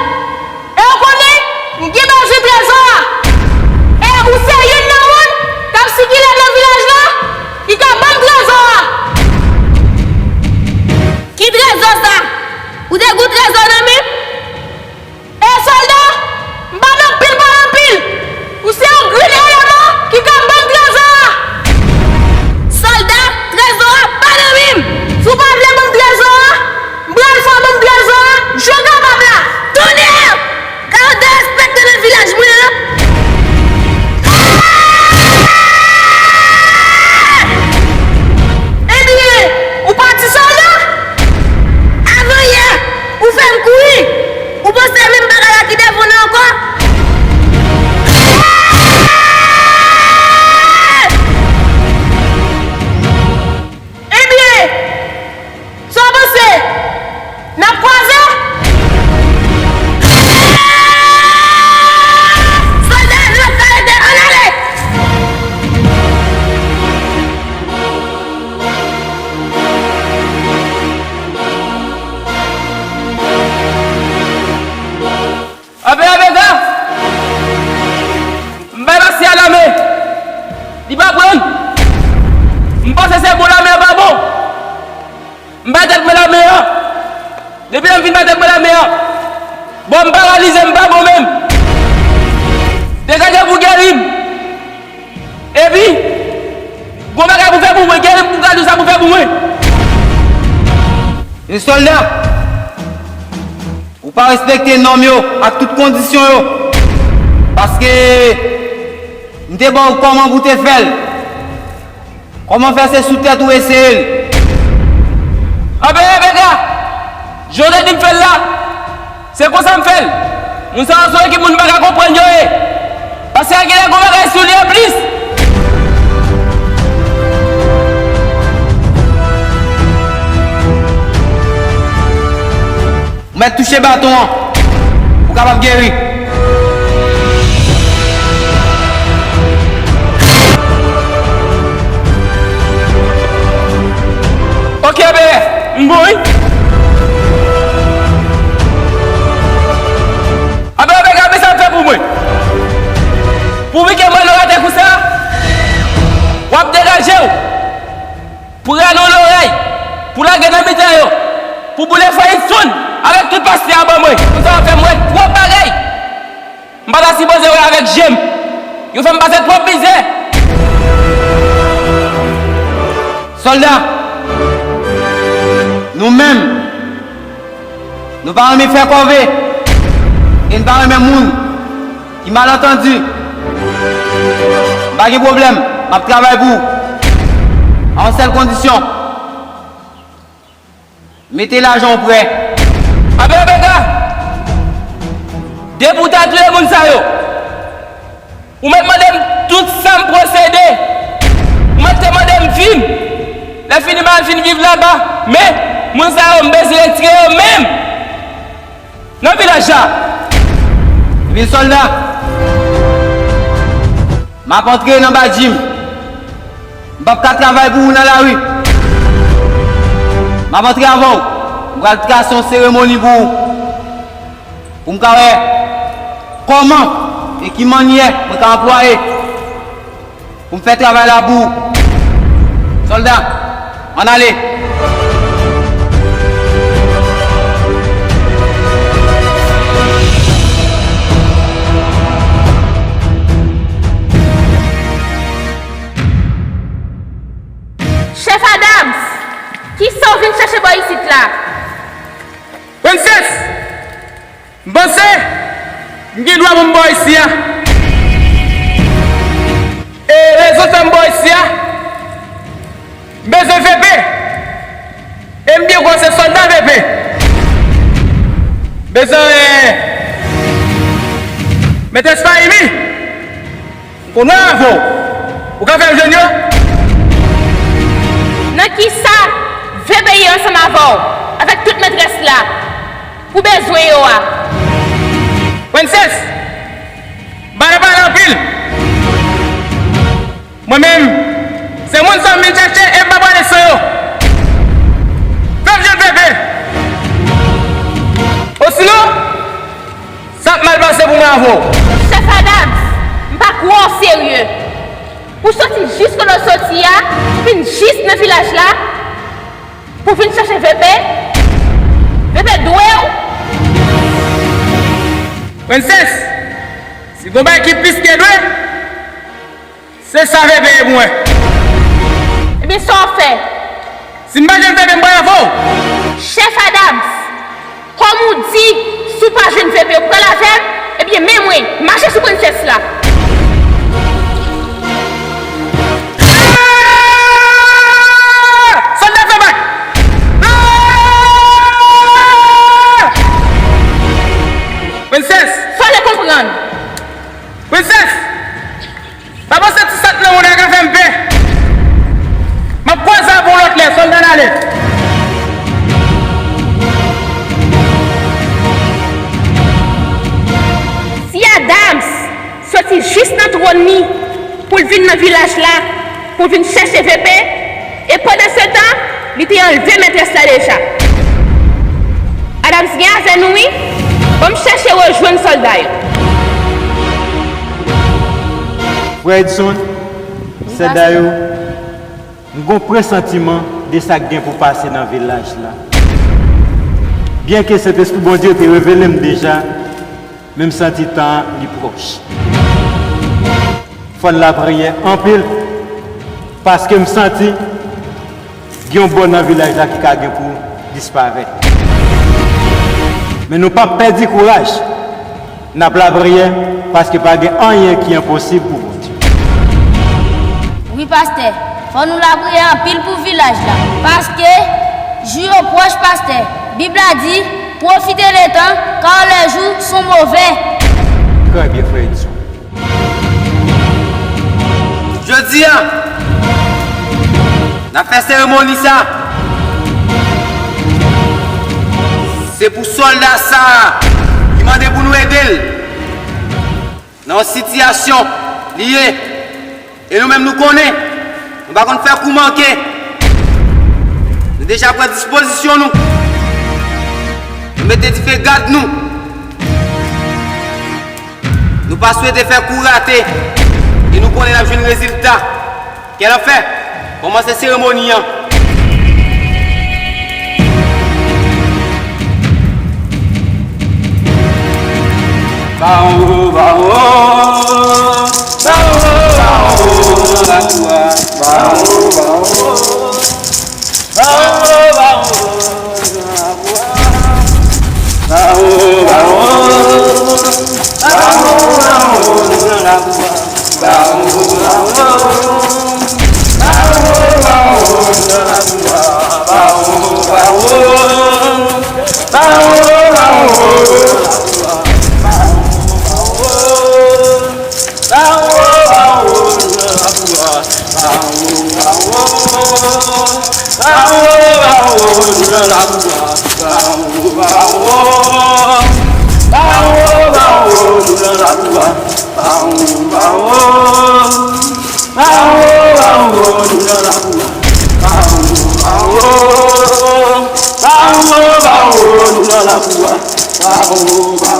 E w konnen, m gen bezwen trezò a. E ou se youn nan moun k ap sikile nan vilaj la, ki ka ban m trezò a. Ki trezò sa? Ou te gen trezò nan men m? E sòlda, m pa nan pil, pa nan pil. Ou se yon grenn eleman ki ka ban m trezò a. Sòlda, trezò a pa nan men m. Si w pa vle ban m trezò a, m pral fè w ban m trezò a jan w kapab la. Tonnè! Gade derespekte nan vilaj mwen an. Ebyen, ou pati sòlda? Avan yè, ou fè m kouri. Ou panse menm bagay la ki devan w nan ankò? Ebyen, sa w panse? N ap kwaze? Sòlda, nou p ap ka rete, ann ale! Anpil, Vega, m bay Basya lame. Li pa pran. M panse se bon, lame an pa bon. M bay tèt mwen lame an. Depi lè m fin bay tèt mwen lame an, bon, m paralize, m pa bon menm. Degade pou geri m. Epi, gon bagay pou fè pou mwen, geri m pou gade sa pou fè pou mwen. E sòlda, ou pa respekte nòm yo ak tout kondisyon yo. Paske m te ba w kòman pou te fè l. Kòman fè se sou tèt ou eseye l? Anben, Rebeka, jan w te di m fè l la, se konsa m fè l. Moun sa yo se yon ekip moun m pa ka konprann yo ye. Paske genlè gon bagay sou li anplis. Ou mèt touche baton an pou w kapab geri. Kenbe, m bon, wi. Abe, abe, gade sa w fè pou mwen. Pou pike mwen nan atè konsa, w ap degaje w. Pou rale w lorèy. Pou lage nan mitan yo. Pou boule fè Edson avèk tout pastè a ban mwen. Pou sa w fè mwen twòp bagay. M pa ta sipoze wè avèk je m. Yo fè m pase twòp mizè. Sòlda, nou menm, nou pa renmen fè kòve e n pa renmen moun ki malantandi. M pa gen pwoblèm, m ap travay pou ou. A yon sèl kondisyon. Mete lajan w prè. Abel Bega, depi w ta touye moun sa yo, ou mèt mande m tout sa m posede. Ou mèt te mande m vi m. Lè fini m al fin viv laba. Men, moun sa yo, m bezwen retire yo menm nan vilaj la. Epi sòlda, m ap antre nan badji m. M p ap ka travay pou ou nan lari. M ap antre avè w. M pral trase yon seremoni pou ou. Pou m ka wè kòman e ki mannyè mwen ka anplwaye pou m fè travay la pou ou. Sòlda, ann ale. Chèf Adams, kisa w vin chèche bò isit la? Prensès, m panse m gen dwa pou m bò isi a. E rezon fè m bò isi a, m bezwen V P. E m byen kwè se sòlda V P. Bezwen, eh, Mètrès Fahimi. M konn wè avè w. Ou ka fè m jwenn yo? Nan kisa V P ye ansanm avè w, avèk tout mètrès la, pou bezwen yo a? Prensès, m pa nan pale anpil. Mwen menm, se moun sa m vin chèche e m pa prale san yo. Fè m jwenn V P. Osinon, sa ap mal pase pou mwen avè w. Chèf Adams, m pa kwè w serye. Ou soti jis kote w soti a, vin jis nan vilaj la, pou vin chèche V P. V P dwe w. Prensès, si gon bagay ki plis ke dwe, se sa V P ye pou mwen. Ebyen, sa w ap fè? Si m pa jwenn V P, m pral avè w. Chèf Adams, kòm ou di, si w pa jwenn V P, ou pral avè m, ebyen, men mwen, mache sou prensès la. Ah! Sòlda fè bak! Ah! Prensès! Fò w konprann. Prensès! Pa panse ti sant nan moun nan ka fè m pè. M ap kwaze avè w lòt lè, sòlda n ale. Si Adams soti jis nan twòn li pou l vin nan vilaj la, pou l vin chèche V P, e pandansetan, li te anlve mètrès la deja. Adams gen avè nou, wi. Ban m chèche rejwenn sòlda yo. Frè Edson, sè Dayou, m gon presantiman de sa k gen pou pase nan vilaj la. Byenke Sentespri Bondye te revele m deja, men m santi tan an li pwòch. Fò n lapriyè anpil, paske m santi gen yon bò nan vilaj la ki ka gen pou disparèt. Men nou p ap pèdi kouraj. N ap lapriyè, paske pa gen anyen ki enposib pou Bondye. Wi, pastè. Fò nou lapriyè anpil pou vilaj la. Paske jou yo pwòch, pastè. Bib la di, profitez le temps, car les jours sont mauvais. Trè byen, frè Edson. Jodi a, n ap fè seremoni sa. Se pou sòlda sa a ki mande pou nou ede l nan yon sitiyasyon li ye. E nou menm nou konnen, nou pa konn fè kou manke. Nou Deja pran dispozisyon nou. Nou mete dife gad nou. Nou pa swete fè kou rate. E nou konnen n ap jwenn rezilta. Kè n ap fè? Kòmanse seremoni an. Bawo, bawo, bawo, bawo, bawo, bawo. Bawo, bawo, nou nan labou a. Bawo, bawo. Bawo, bawo, nou nan labou a. Bawo, bawo. Bawo, bawo, nou nan labou a. Bawo, bawo. Bawo, bawo, nou nan labou a. Bawo, bawo. Bawo, bawo, nou nan labou a. Bawo, bawo. Bawo, bawo, nou nan labou a. Bawo, bawo.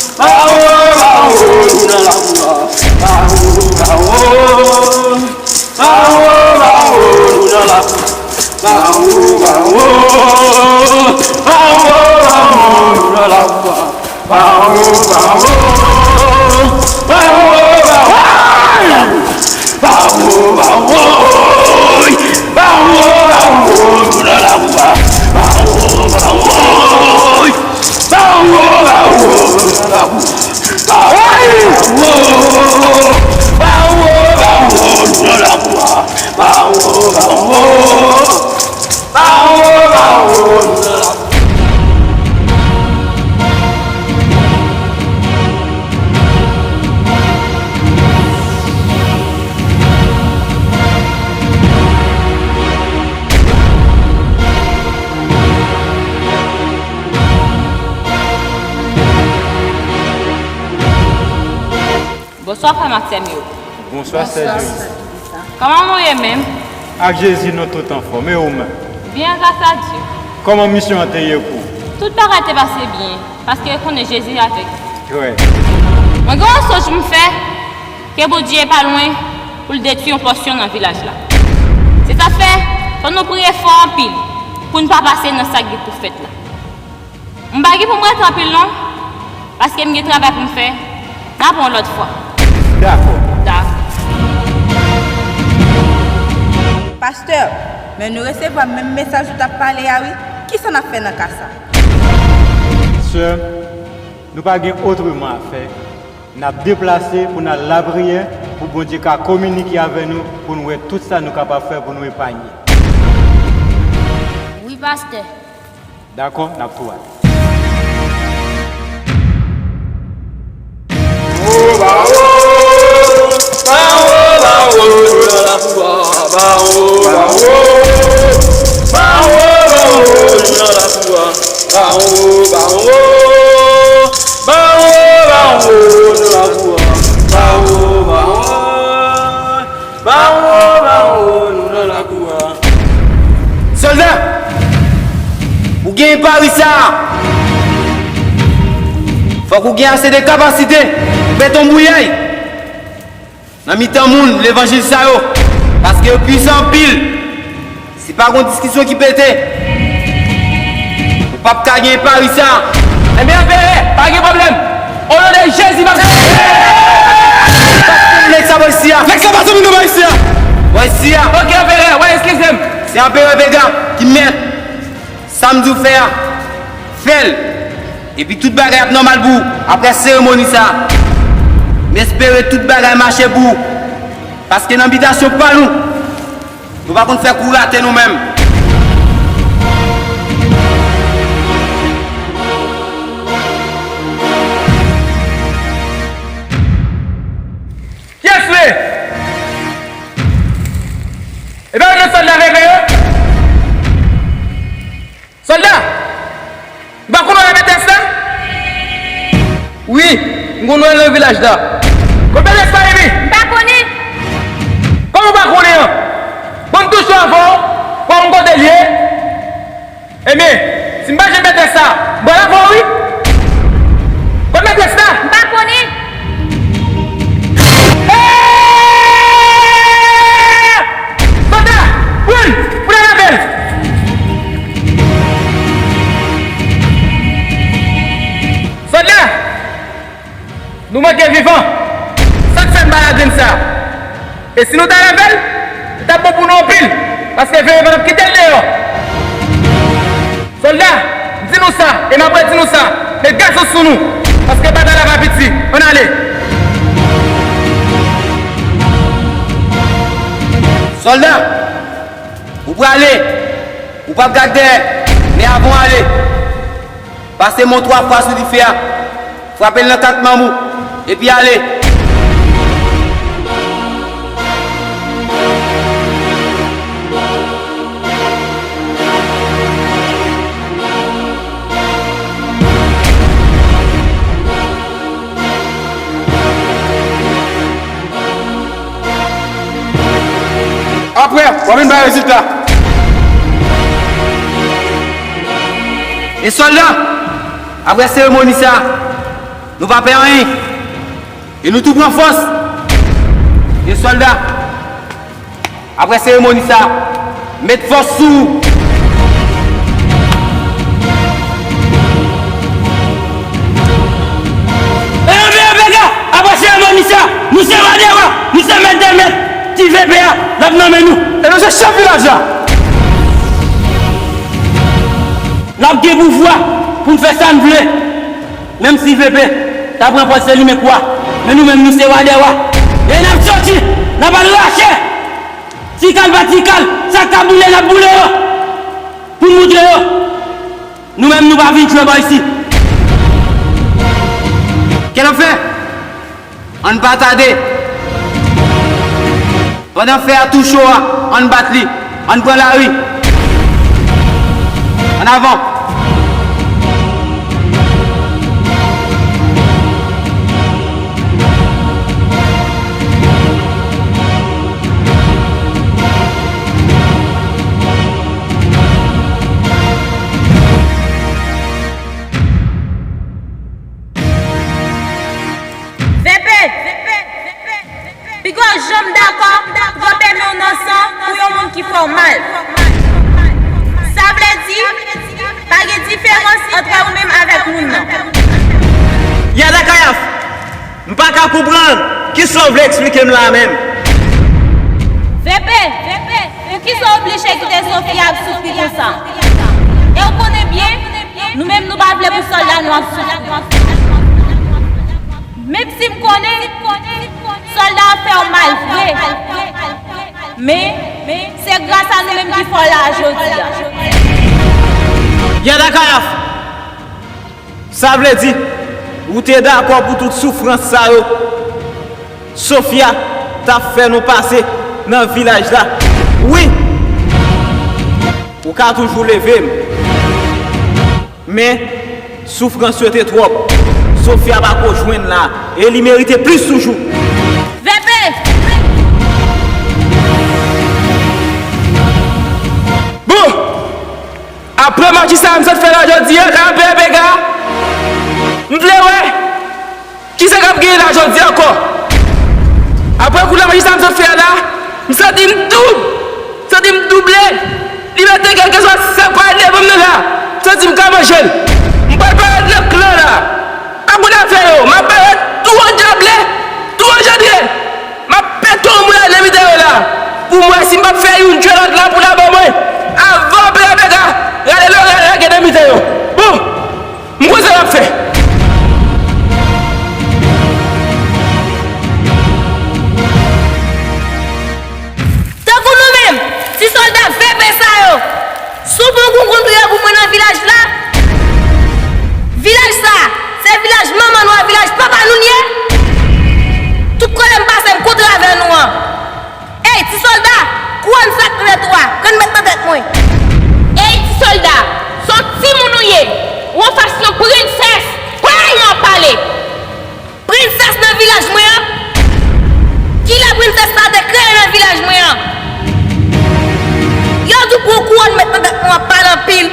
Bawo, bawo, nou nan labou a. Bawo, bawo. Bawo, bawo, nou nan labou a. Bawo, bawo. Bawo, bawo. Bawo, bawo, bawo, nou nan labou a. Bawo, bawo, bawo, bawo, nou nan labou a. Bawo, bawo, bawo, bawo, nou nan labou a. Bawo, bawo, bawo, bawo, nou nan labou a. Bonswa frè m ak sè m yo. Bonswa sè Joyce. Kòman nou ye menm? Ak Jezi nou tout anfòm, e ou menm? Byen, gras a Dye. Kòman misyon an te ye pou ou? Tout bagay te pase byen, paske yo konnen Jezi avèk nou. Trè. Mwen gen yon sonj m fè, ke Bondye pa lwen pou l detwi yon pòsyon nan vilaj la. Se sa k fè, fò nou priye fò anpil, pou n pa pase nan sa k gen pou fèt la. M pa gen pou m rete anpil non, paske m gen travay pou m fè. N ap wè yon lòt fwa. Dakò. Dakò. Pastè, men nou resevwa menm mesaj ou t ap pale a wi. Kisa n ap fè nan ka sa? Sè, nou pa gen otreman a fè. N ap deplase pou n al lapriyè, pou Bondye ka kominike avè nou, pou n wè tout sa nou kapab fè pou nou epanye. Wi, pastè. Dakò, n ap tou ale. Bawo, bawo, bawo, nou nan labou a. Bawo, bawo, bawo, bawo, nou nan labou a. Bawo, bawo, bawo, bawo, nou nan labou a. Bawo, bawo. Bawo, bawo, nou nan labou a. Sòlda, ou genyen pari sa a. Fòk ou gen ase de kapasite pou pete yon bouyay nan mitan moun levanjil sa yo, paske yo pwisan anpil. Si pa gon diskisyon ki pete, ou p ap ka genyen pari sa a. Ebyen, Anperè, pa gen pwoblèm. O non de Jezi, m ap... Nèg sa bò isi a. Nèg sa pa zanmi nou bò isi a. Bò isi a. Oke, Anperè, w a eskize m. Se Anperè Vega ki mèt. Sa m di w fè a, fè l. Epi tout bagay ap nòmal pou ou. Apre seremoni sa a, m espere tout bagay mache pou ou. Paske nan bitasyon pa nou, nou pa konn fè kou rate nou menm. Kiyès li? E pa youn nan sòlda Vega yo? Sòlda! Nou pa konn wè M T S la? Wi, m konn wè l nan vilaj la. Kot M T S la, Mimi? M pa konnen. Kòman w pa konnen an? Bon, m touche anvan w, w ap wè m kote Ebyen, si m pa jwenn mètrès la, m pral avè w wi. Kot mètrès la? M pa konnen. Sòlda! Pran l! Pran l avè l! Sòlda! Nou manke vivan. Sa k fè m pa la grenn sa? E si nou t al avè l, li t ap bon pou nou anpil, paske Veve pa t ap kite l deyò. Sòlda, m di nou sa, e m ap redi nou sa, met gason sou nou, paske batay la pa piti. Ann ale. Sòlda, ou prale, ou p ap gad dèyè, men avan w ale, pase men w twa fwa sou dife a. Frape l nan kat manm ou, epi ale. Apre, w a vin bay rezilta. E sòlda, apre seremoni sa, nou pa pè anyen. E nou tou pran fòs. E sòlda, apre seremoni sa, met fòs sou ou. E ann veye Vega, apre seremoni sa, nou se wa dè wa, nou se mèt dè mèt. Ti Veve a, l ap nan men nou. E nou se chèf vilaj la. N ap gen pouvwa pou n fè sa n vle. Menm si Veve ta pran pòz se li menm wa, men nou menm nou se wa dè wa. E n ap soti, n ap al rache. Ti kal pa ti kal, sa k ka boule, n ap boule yo. Pou n moutre yo, nou menm nou pa vin jwe bò isit. Kè n ap fè? Ann pa tade. Pandan fè a tou cho a, ann bat li. Ann pran lari. Ann avan. Veve! Piga w janm dakò pou yo pèmen w nan san pou yon moun ki fè w mal. Sa vle di, pa gen diferans antre ou menm avèk moun nan. Yada Kayaf, m pa ka konprann kisa w vle eksplike m la a menm. Veve! Poukisa w oblije kite Sofia ap soufri konsa? E w konnen byen, nou menm nou pa vle pou sòlda nou ap soufri. Menm si m konnen, sòlda ap fè w mal vre. Men, se gras a nou menm ki fè w la jodi a. Yada Kayaf, sa vle di, ou te dakò pou tout soufrans sa yo Sofia t ap fè nou pase nan vilaj la? Wi! Ou ka toujou leve m. Men, soufrans yo te twòp. Sofia pa ko jwenn la, e li merite plis toujou. Veve! Bon! Apre match sa m sot fè la jodi a, kanapè Vega, m vle wè kisa k ap genyen la jodi ankò. Apre kou la match sa m sot fè a la, m santi m doub, m santi m double. Li mete kèlkeswa sa k pral devan m nan la, m santi m ka manje l. M pral parèt nan klan la. Pa konn afè yo, m ap parèt tou an dyable, tou an jandre. M ap pete yon boul nan mitan yo la, pou m wè si m p ap fè youn tchwe lòt la pou l aba mwen. Avan Pera Peka rale lòrèy lage nan mitan yo. Bon, m konn sa m ap fè. Tankou nou menm, ti sòlda Veve sa yo, si w pa konn kontre pou mwen nan vilaj la, vilaj sa, se vilaj manman nou an, vilaj papa nou l ye. Tout kote m pase, m kontre avè nou an. Ey, ti sòlda, kouwòn sa k nan tèt ou a, pran l met nan tèt mwen. Ey, ti sòlda, se yon timoun ou ye, ou anfas yon prensès, tande jan w ap pale. Prensès nan vilaj mwen an? Kilè prensès sa te kreye nan vilaj mwen an? Yo di w pran kouwòn met nan tèt mwen, w ap pale anpil.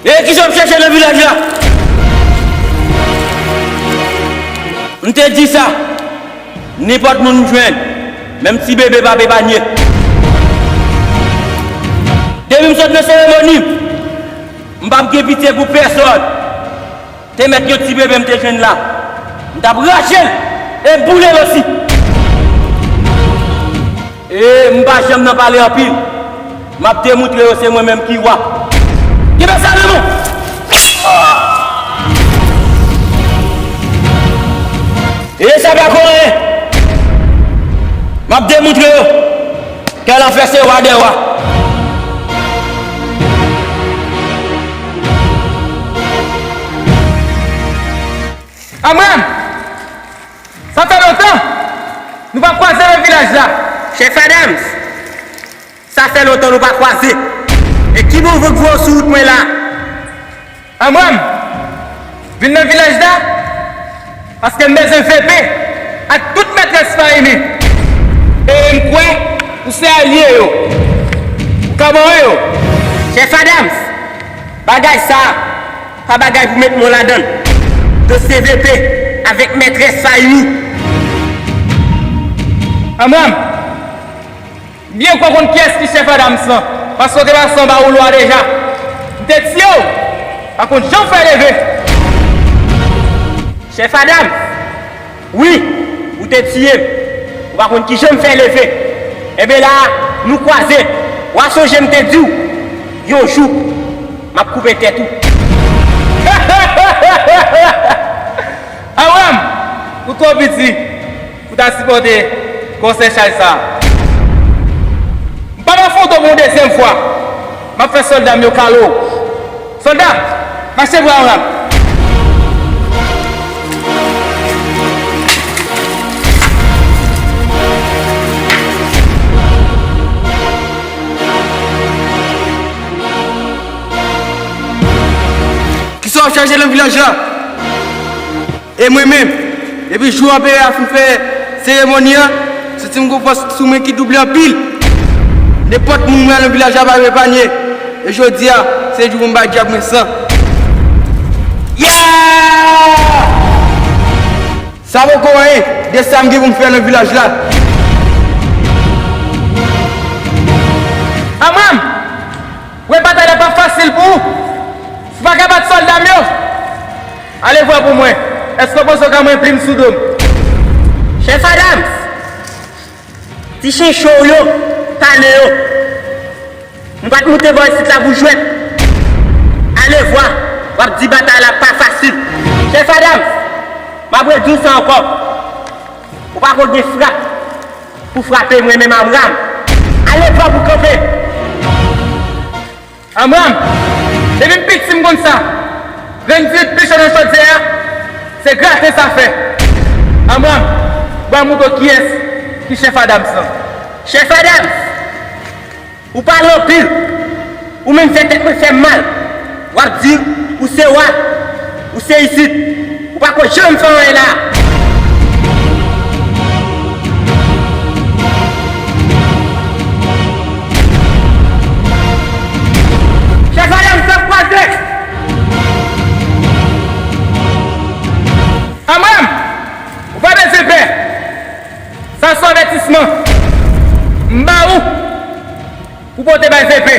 E kisa w ap chèche nan vilaj la? M te di sa. Nenpòt moun m jwenn, menm ti bebe p ap epanye. Depi m sot nan seremoni, m p ap gen pitye pou pèsòn. Te mèt yon ti bebe m te jwenn la, m t ap rache l e boule l osi. E m pa janm nan pale anpil. M ap demontre yo se mwen menm ki wa. Kenbe sa nan men w. E sa pa konyen. M ap demontre yo kè lafè se wa dè wa. Amram! Sa fè lontan nou pa kwaze nan vilaj la. Chèf Adams, sa fè lontan nou pa kwaze. E ki bon van k voye w sou wout mwen la? Amram, vin nan vilaj la paske m bezwen V P ak tout mètrès Fahimi. E m kwè ou se alye yo. Ou ka mare yo. Chèf Adams, bagay sa a pa bagay pou met men w ladan l. Dosye V P avèk mètrès Fahimi. Amram, m byen kwè w konn kiyès ki chèf Adams lan, paske w te pase anba woulo a deja. M te tiye w, pa konn jan w fè leve. Chèf Adams, wi, ou te tiye m. Ou pa konn kijan m fè leve. Enben la a, nou kwaze. W a sonje m te di w, yon jou, m ap koupe tèt ou. Amram, ou twò piti pou ta sipòte gwosè chaj sa a. M p ap afwonte w pou yon dezyèm fwa. M ap fè sòlda m yo kale w. Sòlda, mache pou Amram. Kisa w ap chache nan vilaj la? E mwen menm, depi jou anperè a fin fè seremoni an, santi m gon fòs sou mwen ki double anpil. Nenpòt moun m wè nan vilaj la pa epanye. E jodi a, se jou pou m bay dyab mwen san. Yeah! Sa poko anyen de sa m gen pou m fè nan vilaj la. Amram, wè batay la p ap fasil pou ou. Si w pa ka bat sòlda m yo, ale vwa pou mwen. Èske w panse w ka mwen plim sou do m? Chèf Adams, ti chen cho w yo, kale yo. Nou pa t moute bò isit la pou jwèt. Ale vwa, w ap di batay la pa fasil. Chèf Adams, m ap redi w sa ankò. Ou pa ko gen frap pou frape mwen menm Amram. Ale vwa pou kanpe. Amram, depi m piti m konn sa. Grenn dirit pi cho nan chodyè a, se grate sa fè. Amram, ba m montre w kiyès ki chèf Adams lan. Chèf Adams, ou pale anpil. Ou menm fè tèt mwen fè m mal. W ap di ou se wa, ou se isit. Ou pa ko janm fè anyen la. Chèf Adams ap kwaze. Amram, ou pa bezwen pè. Sa se yon avètisman m ba ou pou pote bay V P.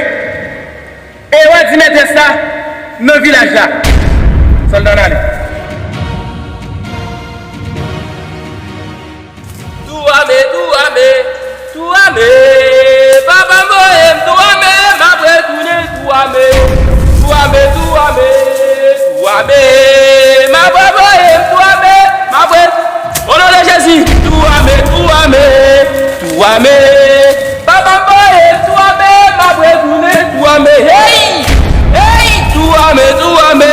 E w a di mètrès la nan vilaj la. Sòlda, ann ale. Tou ame, tou ame, tou ame. Papa m voye m tou ame, m ap retounen tou ame. Tou ame, tou ame, tou ame. M ap voye m tou ame, m ap ret-, o non de Jezi. Tou ame, tou ame, tou ame. Papa m voye m tou ame, m ap retounen tou ame. Hey! Hey! Tou ame, tou ame.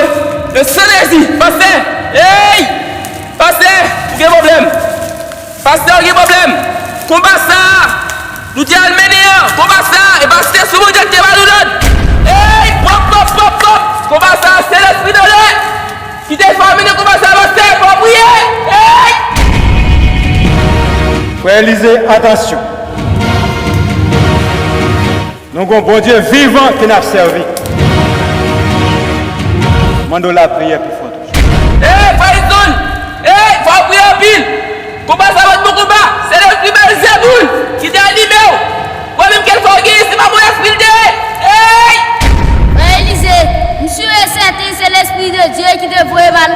Nan san Jezi, pastè. Hey! Pastè, ou gen pwoblèm. Pastè, ou gen pwoblèm. Konba sa a, nou te al mennen an. Konba sa a, e pastè sou Bondye ki te ba nou lòd. Hey! Pòp, pòp, pòp, pòp. Konba sa a, se lespri de lè. Kite fami nan konba sa a, pastè, fò priye. Hey! Frè Elize, atansyon. Nou gon Bondye vivan ke n ap sèvi. Mande w lapriyè pi fò toujou. Ey, Frè Edson! Ey, fò w priye anpil! Konba sa pa t bon konba! Se lespri Bèlzebul ki te anime w! Ou menm kèlke w gen, se pa bon lespri l te ye! Ey! Frè Elize, m si e sèten se Lespri de Dye ki te voye m al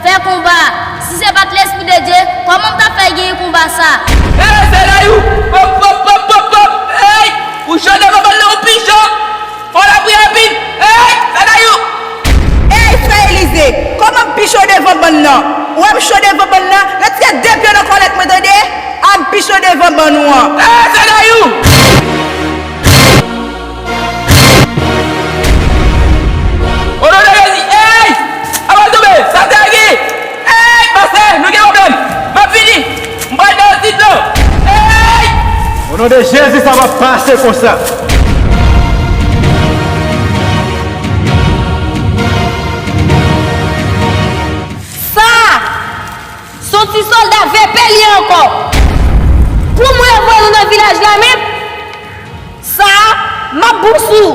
fè konba a. Si se pa t Lespri de Dye, kòman m t ap fè genyen konba sa a? Ey, Sadayou! Pòp, pòp, pòp, pòp, pòp! Ey! Ou cho devan bòn nan, ou pi cho! Fò w lapriyè anpil! Ey! Sadayou! Ey, Frè Elize! Kòman m pi cho devan bòn nan? Ou wè m cho devan bòn nan? Retire de pye w nan kòlèt mwen, tande? A m pi cho devan bòn ou an! Ey, Sadayou! O non de Jezi! Ey! Apa tonbe! Sa te gen! Ey! Pastè, nou gen pwoblèm! M ap vini! M pral nan tit lan! Ey! O non de Jezi, sa p ap pase konsa! Sa a, se yon ti sòlda V P li ye ankò! Pou mwen voye nou nan vilaj la menm? Sa a, m ap bous ou!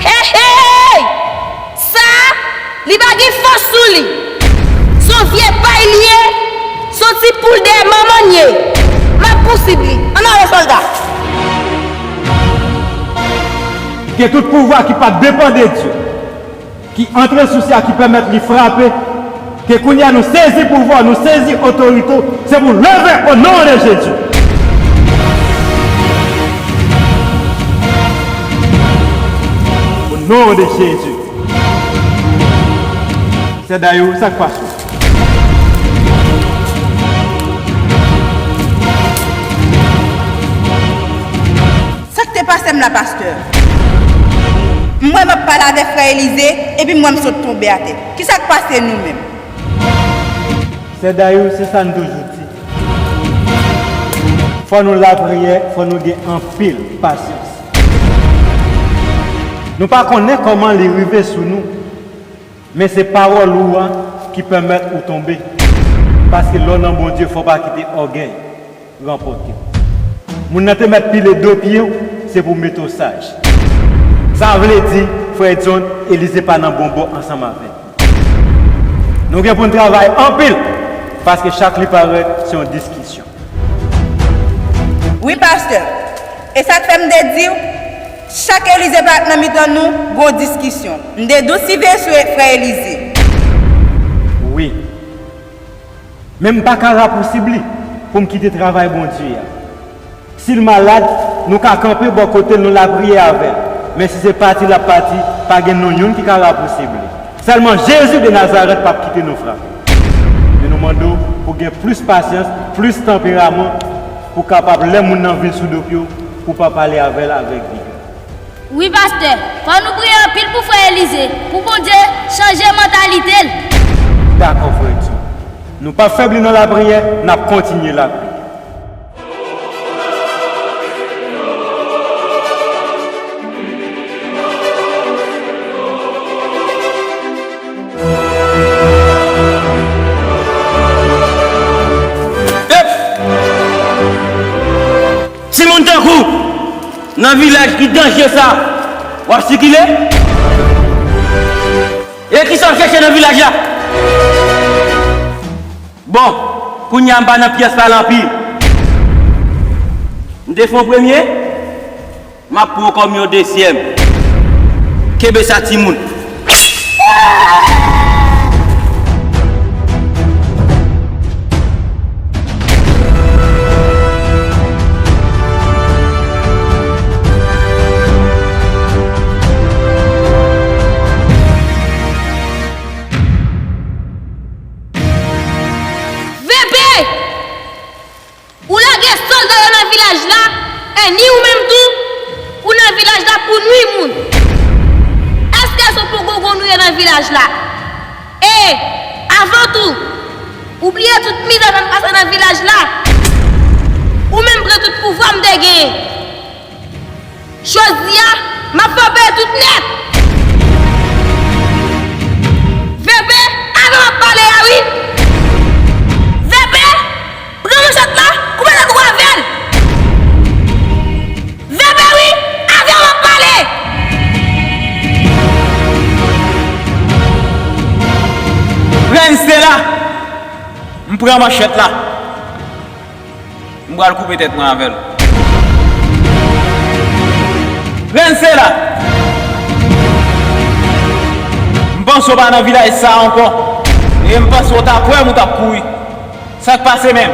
Hey, hey! Sa a, li pa gen fòs sou li. Se yon vye pay li ye, se yon ti poul dèyè manman l ye. M ap pousib li. Ann ale, sòlda! Ke tout pouvwa ki pa depann de Dye ki antre sou sila ki pèmèt li frape, ke kounye a nou sezi pouvwa, nou sezi otorite, se pou leve o non de Jezi. O non de Jezi. Sè Dayou, sa k pase w? Sa k te pase m la, pastè? M wè m ap pale avèk frè Elize, epi m wè m sot tonbe atè. Kisa k pase nou menm? Sè Dayou, se sa n toujou di. Fò nou lapriyè, fò nou gen anpil pasyans. Nou pa konnen kòman li rive sou nou, men se pawòl ou a ki pèmèt ou tonbe. Paske lè w nan Bondye, fò w pa kite ògèy ranpòte w. Moun nan te mèt pile do pye w, se pou mete w saj. Sa vle di, frè Edson, Elize pa nan bon bò ansanm avè nou. Nou gen pou n travay anpil, paske chak li parèt, se yon diskisyon. Wi, pastè. E sa k fè m te di w, chak Elize parèt nan mitan nou, gwo diskisyon. M te di w siveye sou frè Elize. Wi. Men m pa ka rapousib li pou m kite travay Bondye a. Si l malad, nou ka kanpe bò kote l, nou lapriyè avè l. Men si se pati l ap pati, pa gen nou youn ki ka rapousib li. Sèlman Jezi de Nazarèt p ap kite nou frape. Men nou mande w pou gen plis pasyans, plis tanperaman, pou kapab, lè moun nan vin sou do pye w, pou w pa pale avè l avèk vigè. Wi, pastè, fò nou priye anpil pou frè Elize, pou Bondye chanje mantalite l. Dakò, frè Edson. Nou p ap febli nan lapriyè, n ap kontinye lapriyè. Ep! Timoun tankou w, nan vilaj ki danje sa, w ap sikile? E kisa w ap chèche nan vilaj la? Bon, kounye a m pa nan pyès la anpil. M te fè yon premye, m ap pran w kòm yon dezyèm. Kenbe sa, timoun. Vebe! Ou lage sòlda yo nan vilaj la, e ni ou menm tou, ou nan vilaj la pou nwi moun. Èske se pou gongon nou ye nan vilaj la? E, avan tou, ou bliye tout mizè sa n pase nan vilaj la? Ou menm pran tout pouvwa m te genyen. Jodi a, m ap fè w peye tout nèt! Vebe, avè w m ap pale a wi! Vebe, pran manchèt la, koupe tèt ou avè l! Pran manchèt la. M pral koupe tèt mwen avè l. Rèn sela. M panse w pa nan vilaj sa a ankò. E m panse w t ap wè m ou t ap kouri. Sa k pase menm?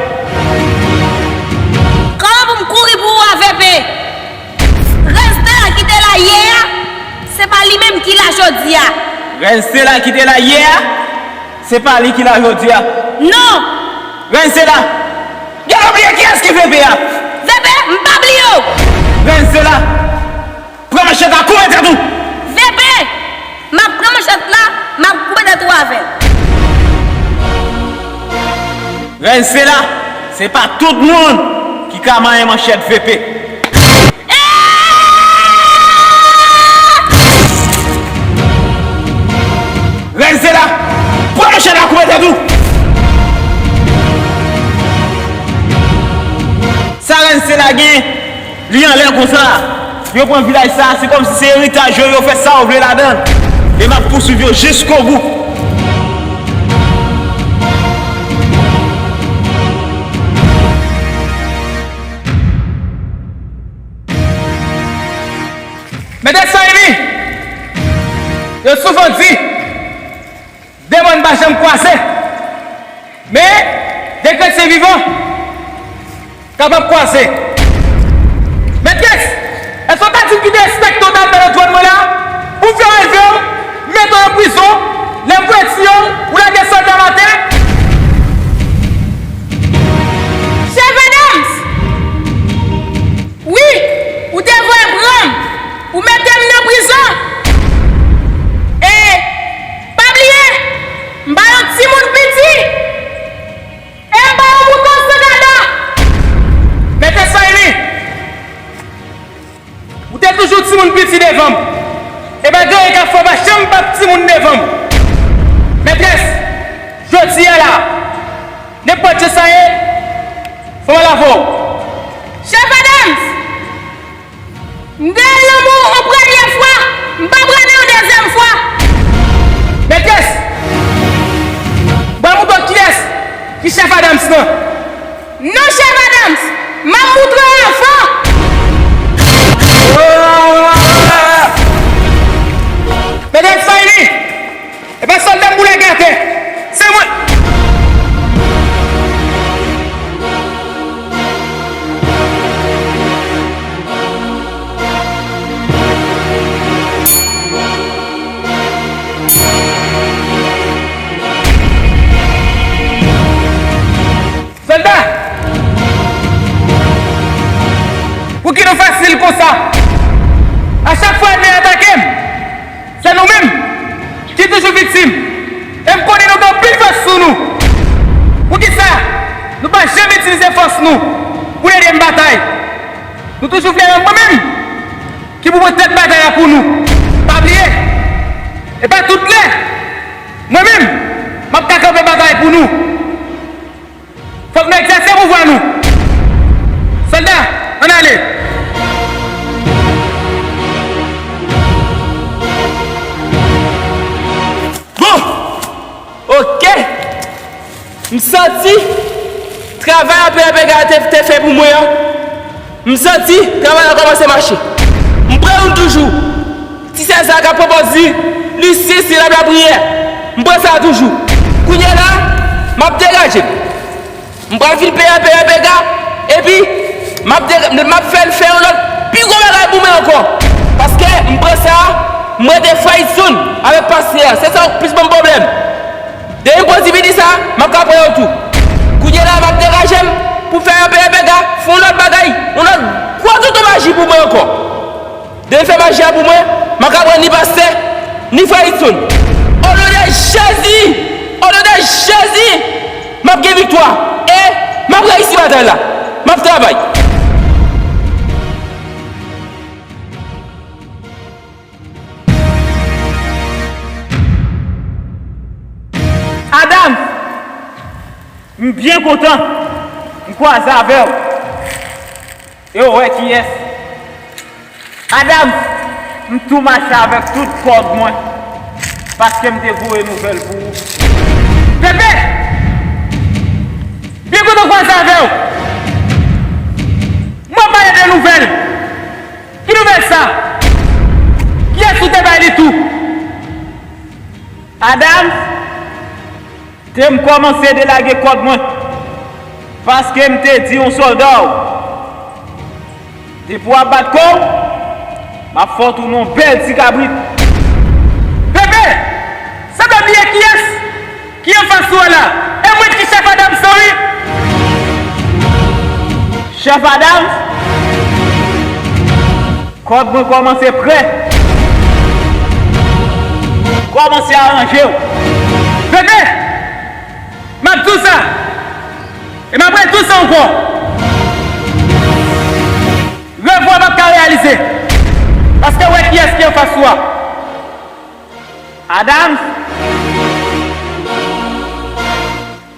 Kòman pou m kouri pou ou a, V P? Rèn sela ki te la yè a, se pa li menm ki la jodi a. Rèn sela ki te la yè a, se pa li ki la jodi a. Non! Rèn sela, genlè w bliye kiyès ki V P a. V P, m pa bliye w. Rèn sela, pran manchèt la, koupe tèt ou. V P, m ap pran manchèt la, m ap koupe tèt ou avè l. Rèn sela, se pa tout moun ki ka manyen manchèt V P. Rèn sela, pran manchèt la, koupe tèt ou. Sa rèn sela gen, li anlè konsa. Yo pran vilaj sa, se kòmsi se eritaj yo, yo fè sa yo vle ladan l. E m ap pouswiv yo jiskobou. Mèt Sayini, yo souvan di, de mòn pa janm kwaze. Men, de kretyen vivan kapab kwaze. Mèt, èske w ka di m ki derespekte w t ap fè nan twòn mwen la? Pou m fè w leve w, mete w nan prizon, lè m voye tiyo w, ou lage sòlda m atè? Chèf Adams! Wi, ou te voye pran m, ou mete m nan prizon. E, pa bliye, m pa yon timoun piti. E m pa yon mouton san gada. Mèt Sayini, ou te toujou timoun piti devan m. E pa gen anyen k ap fè w pa janm pa timoun devan m. Mèt, jodi a la, nenpòt jan sa ye, fò m al avè w. Chèf Adams! M te renmen w yon premye fwa, m p ap renmen w yon dezyèm fwa. Mèt, m pral moutre w kiyès ki chèf Adams nan. Non, chèf Adams, m ap moutre w avan. Mèt Sayini! E pa sòlda m pou lage atè. Se mwen. Sòlda! Pouki nou fasil konsa? A chak fwa ènmi an atake m, se nou menm ki toujou viktim. E m konnen nou gen anpil fòs sou nou. Poukisa nou pa janm itilize fòs nou pou n ede m batay? Nou toujou vle wè mwen menm ki pou pran tèt batay la pou nou. Pa bliye, e pa tout lè mwen menm m ap ka kanpe batay pou nou. Fòk nou egzèse pouvwa nou. Sòlda, ann ale. Bon, oke. M santi travay a P R P K te, te fè pou mwen an. M santi travay la kòmanse mache. M pran youn toujou. Ti sè sa k ap pran pòz li, li si, si l ap lapriyè. M pran sa toujou. Kounye a la, m ap degaje m. M pral vin peye, peye, pega, epi m ap de, m ap fè l fè yon lòt pi gwo bagay pou mwen ankò. Paske m pran sa, m rete Fayson avèk pastè a. Se sa k plis ban m pwoblèm. Depi m pran ti piti sa, m ap ka pran yo tou. Kounye a la, m ap degaje m pou fè yon peye, pega, fè yon lòt bagay, yon lòt gwo toutou maji pou mwen ankò. Depi l fè maji a pou mwen, m ap ka pran ni pastè, ni frè Edson. O non de Jezi! O non de Jezi! M ap gen viktwa! E m ap reyisi batay la! M ap travay! Adams! M byen kontan m kwaze avè w. E w wè kiyès? Adams, m tou mache avèk tout kòd mwen, paske m te voye nouvèl pou ou. Pepe! Ki kote w kwaze avè w? Mwen pa gen de nouvèl. Ki nouvèl sa? Kiyès ou te bay li tou? Adams, te m kòmanse delage kòd mwen, paske m te di yon sòlda w, depi w ap bat kò w, m ap fè w tounen yon bèl ti kabrit. Pepe, sa vle bliye kiyès ki anfas ou a la? E mwen ki chèf Adams lan, wi. Chèf Adams, kòd mwen kòmanse prè. Kòmanse aranje w. Pepe, m ap di w sa. E m ap redi w sa ankò. Rèv ou a p ap ka reyalize. Paske w wè kiyès ki anfas ou a. Adams,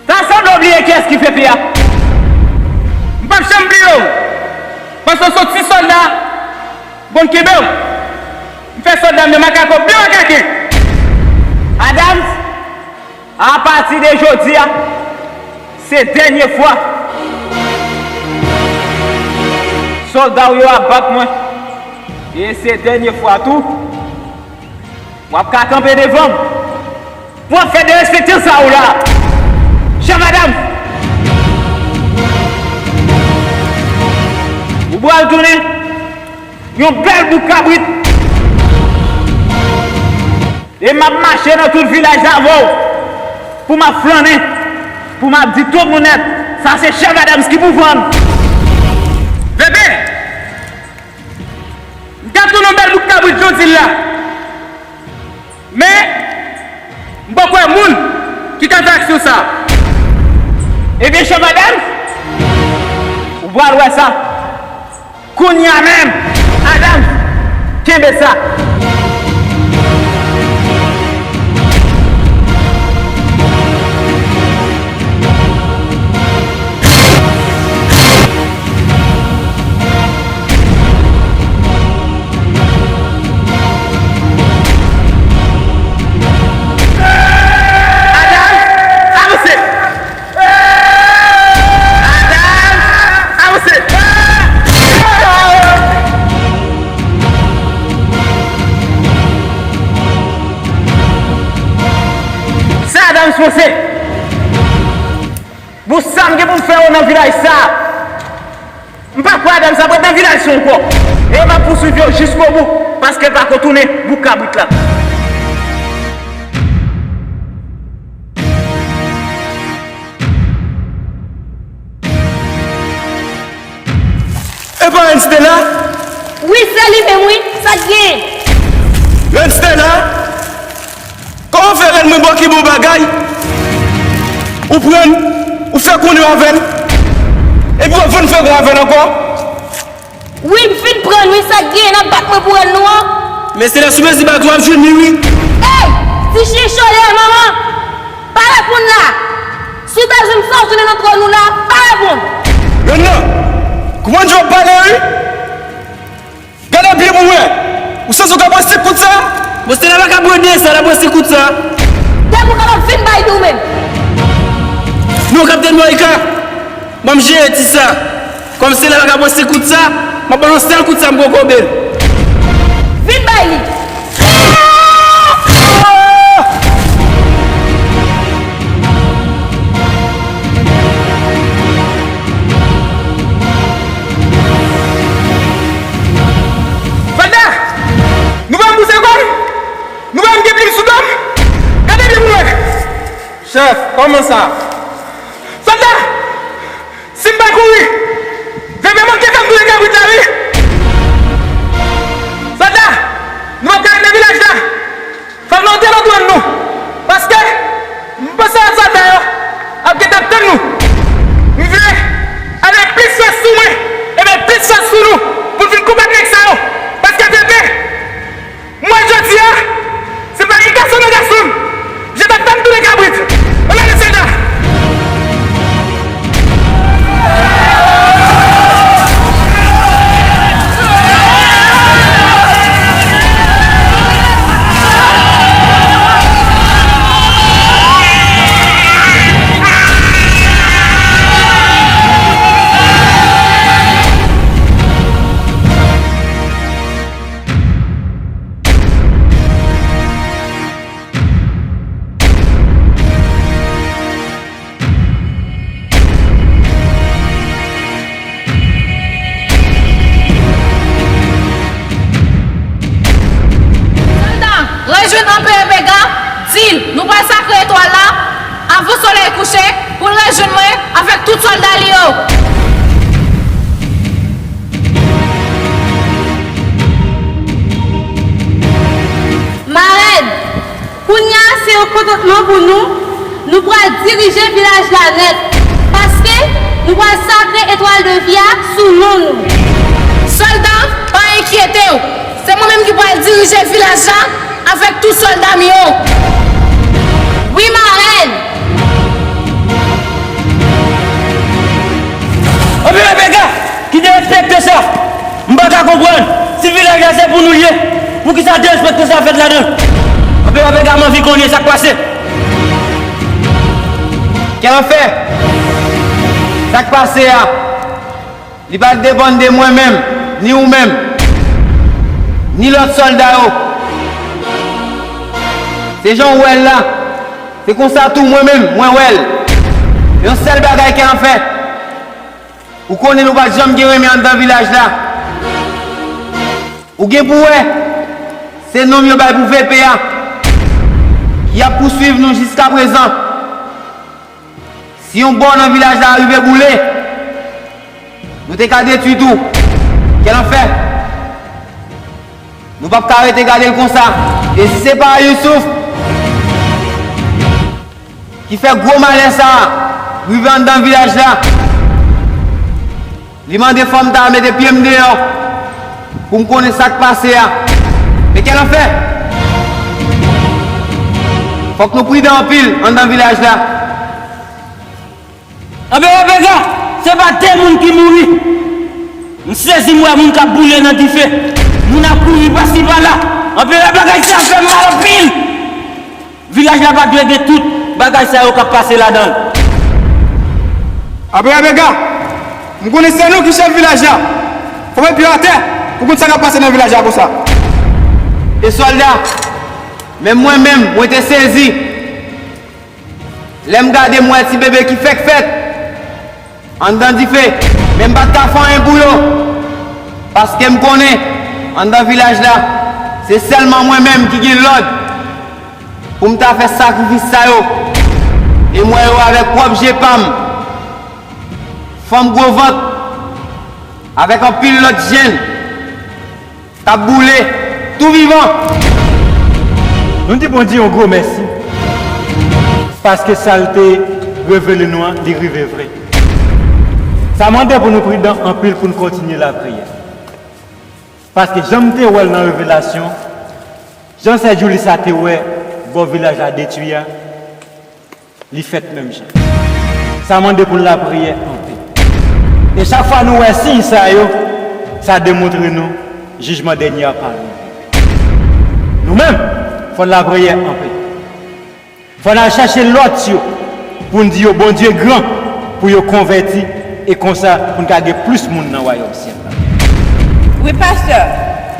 ta sanble w bliye kiyès ki Pepe a. M p ap janm bliye w. Paske w se yon ti sòlda, bon kenbe w. M fè sòlda m yo makako byen makake. Adams, apati de jodi a, se dènye fwa sòlda w yo ap bat mwen. E se dènye fwa tou w ap ka kanpe devan m pou w ap fè derespektan sa ou la. Chèf Adams, ou pral tounen yon bèl bout kabrit. E m ap mache nan tout vilaj la avè w pou m ap flannen, pou m ap di tout moun nèt, sa se chèf Adams ki pou vann. Pepe, m t ap tounen yon bèl bout kabrit jodi la. Men, m poko wè moun ki ka fè aksyon sa. Ebyen, chèf Adams, ou pral wè sa. Kounye a menm, Adams, kenbe sa. Adams, avanse! Adams, avanse! Sa Adams panse? Bon, sa m gen pou m fè yo nan vilaj sa a. M pa kwè Adams ap ret nan vilaj sa ankò. E m ap pouswiv yo jiskobou, paske l pa ko tounen bout kabrit la. Epa Renn Stella? Wi, se li menm wi, sa k gen? Renn Stella? Kòman fè rèn mwen bò ki bon bagay? Ou pran l, ou fè konnen w avè l, epi w ap vin fè kò avè l ankò? Wi, m fin pran l wi, sa k gen, n ap bat mwen pou rèn nou an? Men se lè sou mezi bat ou ap jwenn li wi. Ey! Ti chen cho dèyè manman! Pa reponn la! Si w bezwen m fè w tounen nan twòn ou la, pa reponn! Rèn nan! Kouman di w ap pale wi? Gade byen pou wè. Ou santi w ka pran senk kout sa? Bon, Stella pa ka pran de sa, l ap pran senk kout sa. Depi w kapab vin bay li ou menm. Non, Kaptèn Monica, ban m jere ti sa. Kòm Stella pa ka pran senk kout sa, m ap ba l yon sèl kout sa m kokobe l. Vin bay li. Sòlda! Nou pa m bouse kò m? Nou pa m gen plim sou do m? Gade byen pou wè. Chèf, kòman sa? Sòlda! Si m pa kouri, Pepe manke fè m tounen kabrit la wi. Sòlda, nou p ap ka ret nan vilaj la. Fòk nou antre nan twòn nou. Paske m panse sòlda yo ap gentan tann nou. M vle avèk plis fòs sou mwen, e mete plis fòs sou nou pou n vin konbat nèg sa yo. Paske Pepe, mwen jodi a, se pa yon gason nan gason m. Je t ap tann tounen kabrit. Ann ale sòlda. Di l, nou pral sakre etwal la avan solèy kouche pou l rejwenn mwen avèk tout sòlda li yo. Marèn, kounye a se yon kontantman pou nou, nou pral dirije vilaj la nèt, paske nou pral sakre etwal de vi a sou non nou. Sòlda, pa enkyete w, se mwen menm ki pral dirije vilaj la avèk tout sòlda m yo. Wi, marèn! Anpè Pèga, ki derespekte sa? M pa ka konprann. Si vilaj la se pou nou l ye, poukisa derespekte sa fèt ladan l? Anpè Pèga, m anvi konnen sa k pase. Kè anfè, sa k pase a, li pa depann de mwen menm, ni ou menm, ni lòt sòlda yo. Se jan w wè l la, se konsa tou mwen menm, mwen wè l. Yon sèl bagay Kè anfè, ou konnen nou pa t janm gen renmen anndan vilaj la. Ou gen pou wè, se nonm yo bay pou V P a, ki ap pouswiv nou jiskaprezan. Si yon bò nan vilaj la rive boule, nou te ka detwi tou. Kè anfè, nou p ap ka rete gade l konsa. E si se pa Youssouf ki fè gwo malè sa a rive anndan vilaj la, li mande fò m ta mete pye m deyò pou m konnen sa k pase a. Men kè anfè, fòk nou pridan anpil anndan vilaj la. Anpè Pèga, se pa de moun ki mouri. M sezi, m wè moun k ap boule nan dife. Moun ap kouri pasi pala. Anpè, bagay sa fè m mal anpil. Vilaj la pa dwe gen tout bagay sa yo k ap pase ladan l. Anpè Pèga, m konnen se nou ki chèf vilaj la. Fò w met pye w atè pou konn sa k ap pase nan vilaj la konsa. E sòlda, menm mwen menm, mwen te sezi. Lè m gade, m wè ti bebe ki fèk fèt anndan dife, men m pa t ka fè anyen pou yo, paske m konnen, anndan vilaj la, se sèlman mwen menm ki gen lòd pou m ta fè sakrifis sa yo, e m wè yo avèk pwòp je pa m, fanm gwo vant, avèk anpil lòt jèn k ap boule tou vivan. Nou di Bondye yon gwo mèsi, paske sa l te revele nou an, li rive vre. Sa mande pou nou pridan anpil pou n kontinye lapriyè. Paske jan m te wè l nan revelasyon, jan sè Djoulis la te wè bò vilaj la detwi a, li fèt menm jan. Sa mande pou n lapriyè anpil. E chak fwa nou wè siy sa yo, sa demontre nou jijman dènye a pa rive. Nou menm, fò n lapriyè anpil. Fò n al chache lòt yo pou n di yo Bondye gran, pou yo konvèti, e konsa pou n ka gen plis moun nan wayòm syèl la. Wi, pastè,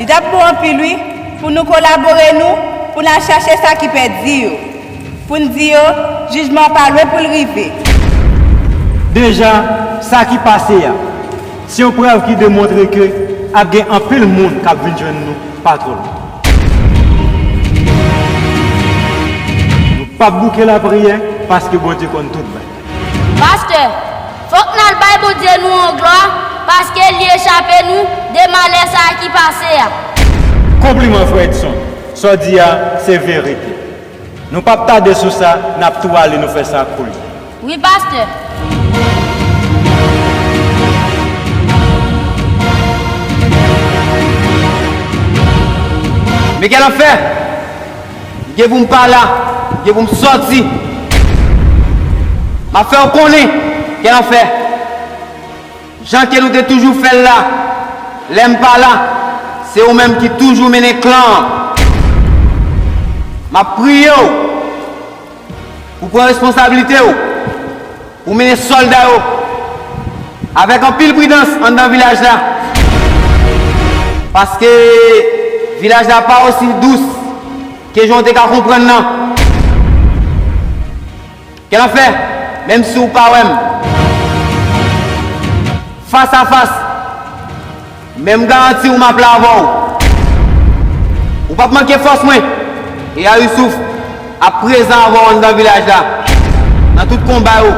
li t ap bon anpil, wi, pou nou kolabore nou, pou n al chache sa ki pèdi yo. Pou n di yo, jijman an pa lwen pou l rive. Deja, sa ki pase a, se yon prèv ki demontre ke ap gen anpil moun k ap vin jwenn nou pa twò lwen. Nou p ap bouke lapriyè, paske Bondye konn tout bagay. Pastè, fòk n al bay Bondye nou yon glwa, paske li echape nou de malè sa a ki pase a. Konpliman, frè Edson. Sa w di a, se verite. Nou p ap tade sou sa, n ap tou ale, nou fè sa pou li. Wi, pastè. Men kè anfè, m gen pou m pa la, m gen pou m sòti. M ap fè w konnen, kè anfè. Jan ke nou te toujou fè l la, lè m pa la, se ou menm ki toujou mennen klan an. M ap priye w pou pran responsablite w, pou mennen sòlda yo avèk anpil pridans anndan vilaj la. Paske vilaj la pa osi dous ke jan w te ka konprann nan. Kè anfè, menm si w pa wè m fas a fas, men m garanti w m ap la avè w. Ou p ap manke fòs mwen. E a Youssouf, Aprezan, avè w anndan vilaj la, nan tout konba yo,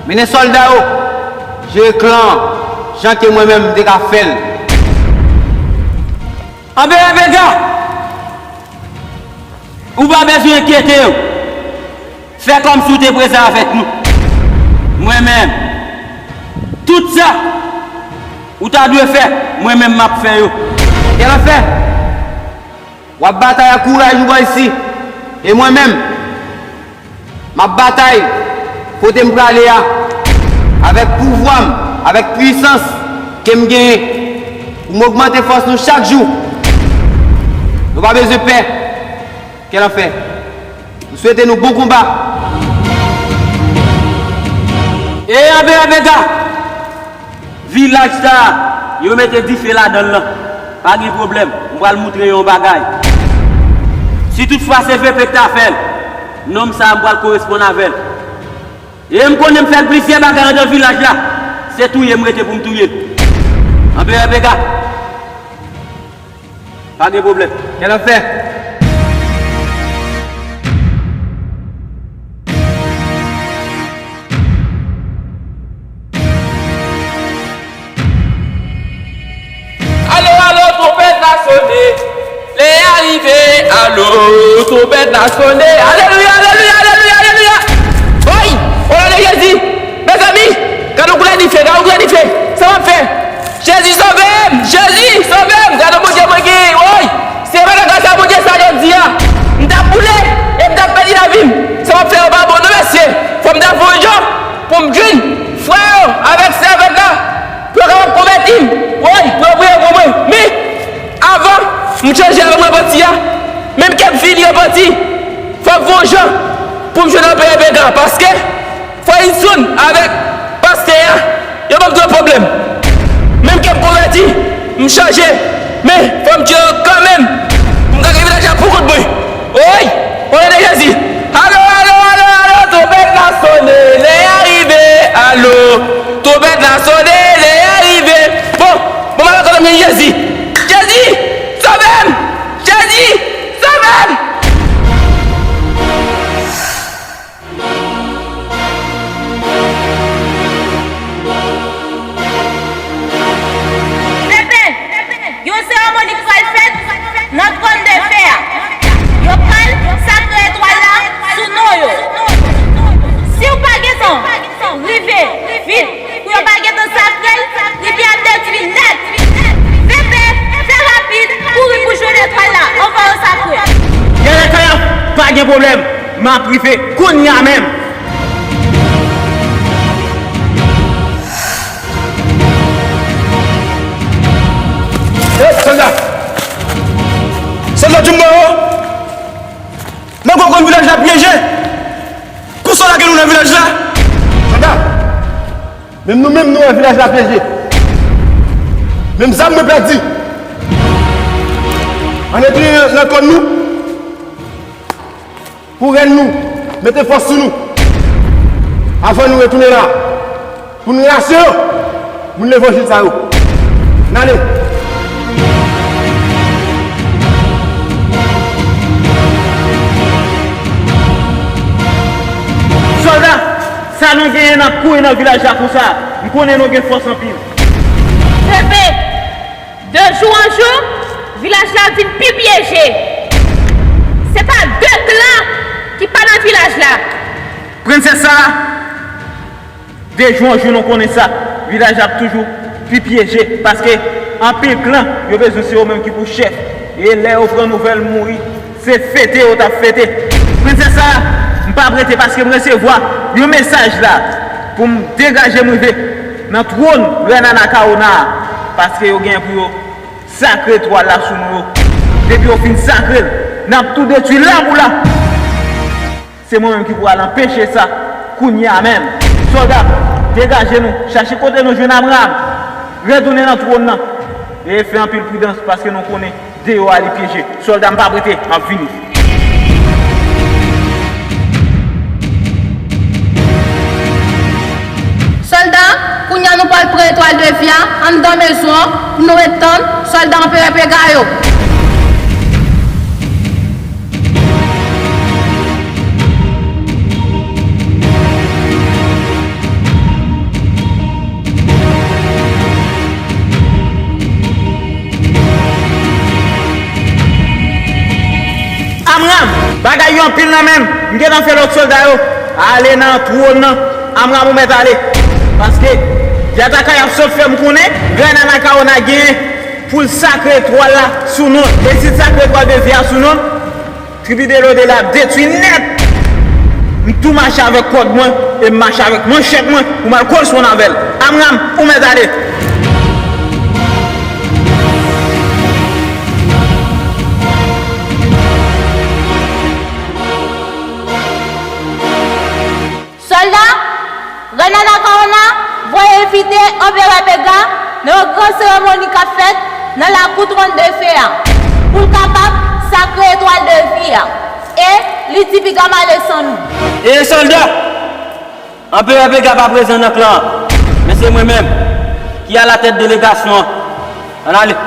mennen sòlda yo, jere klan an, jan ke mwen menm m te ka fè l. Anperè Vega, ou pa bezwen enkyete w. Fè kòmsi w te prezan avèk nou. Mwen menm, tout sa ou ta dwe fè, mwen menm m ap fè yo. Kèlafè, w ap batay ak kouraj ou bò isi. E mwen menm, m ap batay kote m prale a, avèk pouvwa m, avèk pwisans ke m genyen, pou m ogmante fòs nou chak jou. Nou pa bezwen pè. Kèlafè, m swete nou bon konba. E Anperè Vega, vilaj sa a, yo mete dife ladan l lan. Pa gen pwoblèm, m pral moutre yo yon bagay. Si toutfwa se Pepe k ta fè l, nonm sa a m pral koresponn avè l. E m konnen m fè l plizyè bagay anndan vilaj la. Se touye m rete pou m touye l. Anperè Vega, pa gen pwoblèm. Kèlafè. Alo, alo, twonpèt la sone. Lè a rive, alo, twonpèt la sone. Alelouya, alelouya, alelouya, alelouya. Oy, o non de Jezi. Mezanmi, gade yon koulè dife, gade yon koulè dife. Sa m ap fè? Jezi, sove m! Jezi, sove m! Gade Bondye mwen genyen, woy! Se pa nan gras a Bondye sa jodi a. M t ap boule, e m t ap pèdi lavi m. Sa m ap fè yo pa bon non, mesye. Fò m ta fè yon jan pou m jwenn frè yo avèk sèvant la, pou yo kapab konvèti m. Woy, pou yo priye pou mwen. Men, avan m chanje avèk repanti a, menm ke m fini repanti, fò m fè yon jan pou m jwenn anperè Vega, paske Frè Wilson avèk pastè a, yo ban m twòp pwoblèm. Menm ke m konvèti, m chanje, men fò m tiye yo kanmenm. M ka gen vilaj la pou kont mwen. Oy! O non de Jezi! Alo, alo, alo, alo, twonpèt la sone, lè a rive. Alo, twonpèt la sone, lè a rive. Bon, bon, m al kote m jwenn Jezi. Jezi, sove m! Jezi, sove m! Pepe, yon seremoni pral fèt nan twòn de fè a. Yo pral sakre etwal la sou non yo. Si w pa gentan rive vit, pou yo pa gentan sakre l, rivyè ap detwi nèt. Pepe, fè rapid, kouri pou jwenn etwal la anvan yo sakre l. Gade kay ap, pa gen pwoblèm, m ap rive kounye a menm. Hey, sòlda! Sòlda, di m non! Nèg yo konn vilaj la pyeje! Konsa w lage nou nan vilaj la? Sòlda! Menm nou menm, nou wè vilaj la pyeje. Menm zam mwen pèdi. Ann retounen nan, nan twòn nou pou rèn nou mete fòs sou nou. Avan nou retounen la, pou n rase yo, moun levanjil sa yo. N ale. Sòlda, sa nou genyen n ap kouri nan vilaj la konsa? M konnen nou gen fòs anpil. Pepe, de jou an jou, vilaj la vin pi pyeje. Se pa de klan ki pa nan vilaj la. Prensès sa, de jou an jou nou konnen sa, vilaj la ap toujou pi pyeje, paske anpil klan, yo bezwen se yo menm ki pou chèf. E lè yo pran nouvèl mouri, se fete yo t ap fete. Prensès sa, m p ap rete paske m resevwa yon mesaj la pou m degaje m rive nan twòn rèn Anakaona a, paske yo gen pou yo sakre etwal la sou nou yo. Depi yo fin sakre l, n ap tou detwi laboul la. Se mwen menm ki pou al anpeche sa kounye a menm. Sòlda, degaje nou, chache kote nou jwenn Abraram, retounen nan twòn nan, e fè anpil pridans paske nou konnen deyò a li pyeje. Sòlda, m p ap rete, m ap vini. Sòlda, kounye a nou pral pran etwal de vi a anndan mezon an pou nou ret tann sòlda Anperè Pega yo. Bagay yo anpil nan men m. M gentan fè lòt sòlda yo ale nan twòn nan. Amram, ou mèt ale. Paske Yatakay ap sot fè m konnen grenn Anakawona genyen pou l sakre etwal la sou non l. E si l sakre etwal de vi a sou non l, Tribi de Lodela ap detwi nèt. M tou mache avèk kòd mwen e m mache avèk manchèt mwen pou m al koresponn avè l. Amram, ou mèt ale. Sòlda, rèn Anakawona voye envite Anperè Pega nan yon gran seremoni k ap fèt nan lakou trannde fe a, pou l kapab sakre etwal de vi a, e li di piga m ale san nou. E sòlda, Anperè Pega pa prezan nan klan an, men se mwen menm ki alatèt delegasyon an. Ann ale.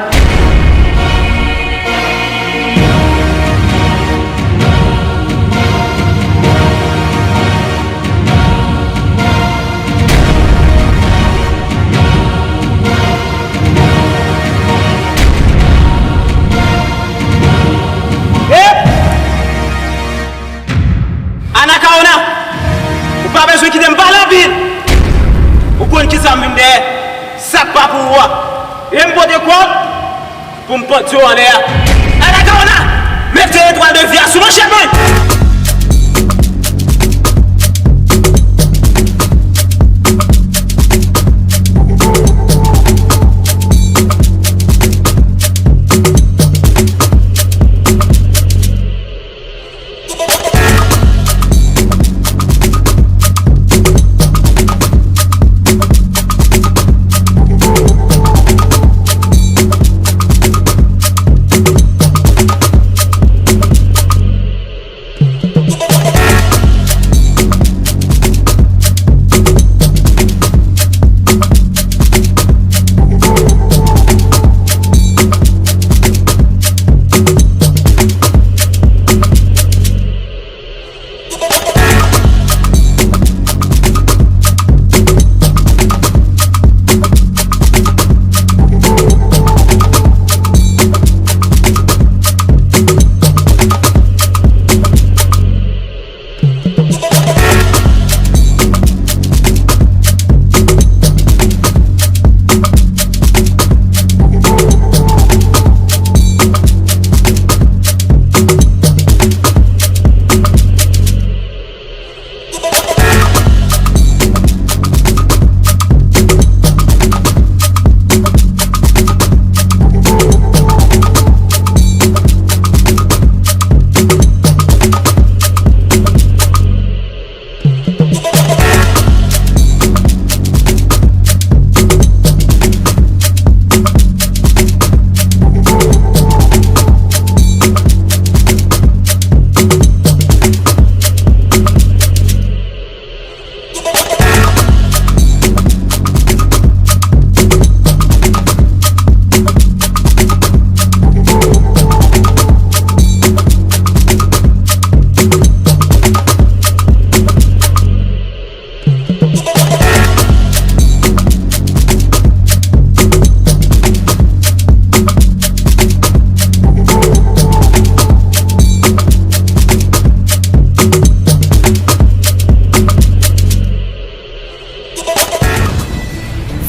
Anakawona, ou pa bezwen kite m pale anpil. Ou konn kisa m vin dèyè. Sa k pa pou ou a. E m pote kòb pou m pote yo anlè a. Anakawona, mete etwal de vi a sou manchèt mwen.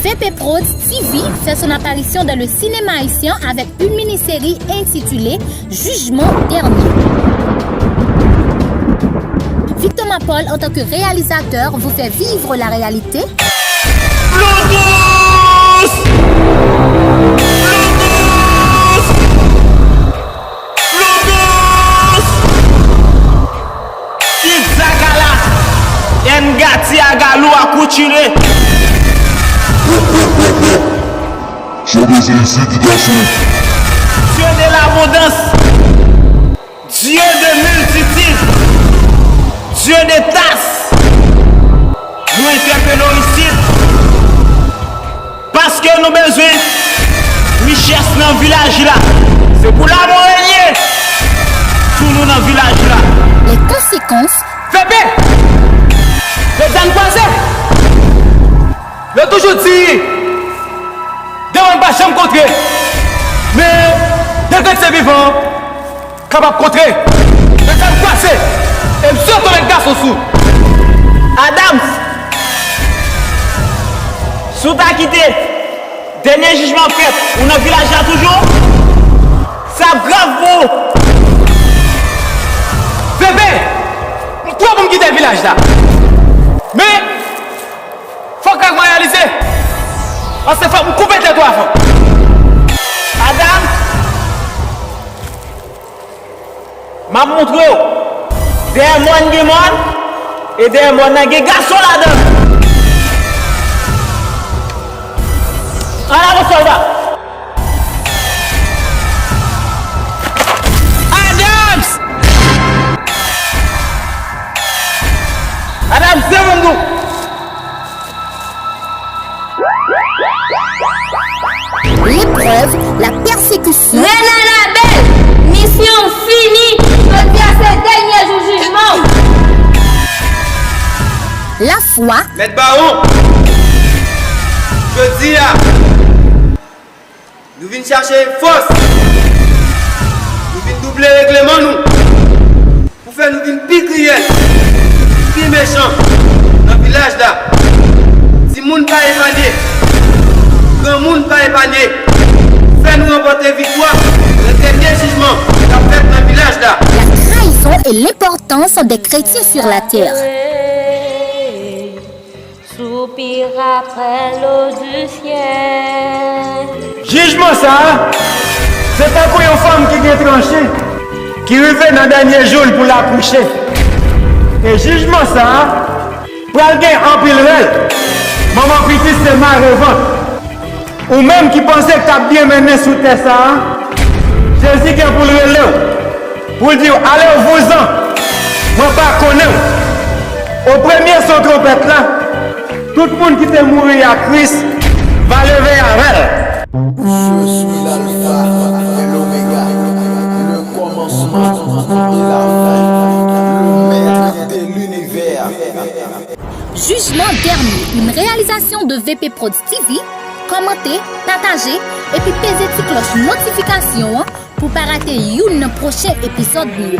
V P Prod T V fait son apparition dans le cinéma haïtien avec une mini-série intitulée Jugement Dernier. Victor Mapol, en tant que réalisateur, vous fait vivre la réalité. Logos! Logos! Logos! Kit Zagala, Ngati Agalou akouchire. Sa w bezwen isit, gason? Dieu de l'abondance, Dieu de multitude, Dieu de tas, nou entèpele w isit. Paske nou bezwen richès nan vilaj la. Se pou lanmò renye sou nou nan vilaj la. Les conséquences. Pepe! Lè zam kwaze! Yo toujou di, de moun pa janm kontre. Men, de kretyen vivan, kapab kontre. Mèt sa m kwase! E m sot mèt gason sou! Adams! Si w ta kite dènye jijman fèt, ou nan vilaj la toujou? Sa ap grav pou ou! Bebe! M twò pou m kite vilaj la! Men, fòk règ mwen reyalize! Paske fòk m koupe tèt ou avan! Adams! M ap montre w. Dèyè mòn gen mòn, e dèyè mòn nan gen gason ladan l. An avan, sòlda! Adams! Adams, se moun tou! L'épreuve, la persécution. Rèn Anabèl, misyon w fini. Jodi a se dènye jou jijman w. La foi. Mèt Bawon, jodi a, nou vin chache fòs. Nou vin double regleman nou pou fè nou vin pi kriyèl, pi mechan nan vilaj la. Timoun pa epanye, granmoun pa epanye. Fè nou ranpòte viktwa nan dènye jijman k ap fèt nan vilaj la. La trahison et l'importance des chrétiens sur la terre. Soupir après l'eau du ciel. Jijman sa a, se tankou yon fanm ki gen tranche, ki rive nan dènye jou l pou l akouche. E jijman sa a pral gen anpil rèl. Manman pitit se mare vant. Ou menm ki panse k t ap byen mennen sou tè sa a, Jezi gen pou l rele w, pou l di w, "Alevwouzan, mwen pa konnen w." O premye son twonpèt la, tout moun ki te mouri ak Kris va leve avè l. Je suis l'alpha et l'oméga, le commencement et la fin, le maître de l'univers. Jugement Dernier, une réalisation de V P Prod T V, kòmante, pataje, epi peze ti klòch notifikasyon an pou w pa rate youn nan pwochen epizòd nou yo.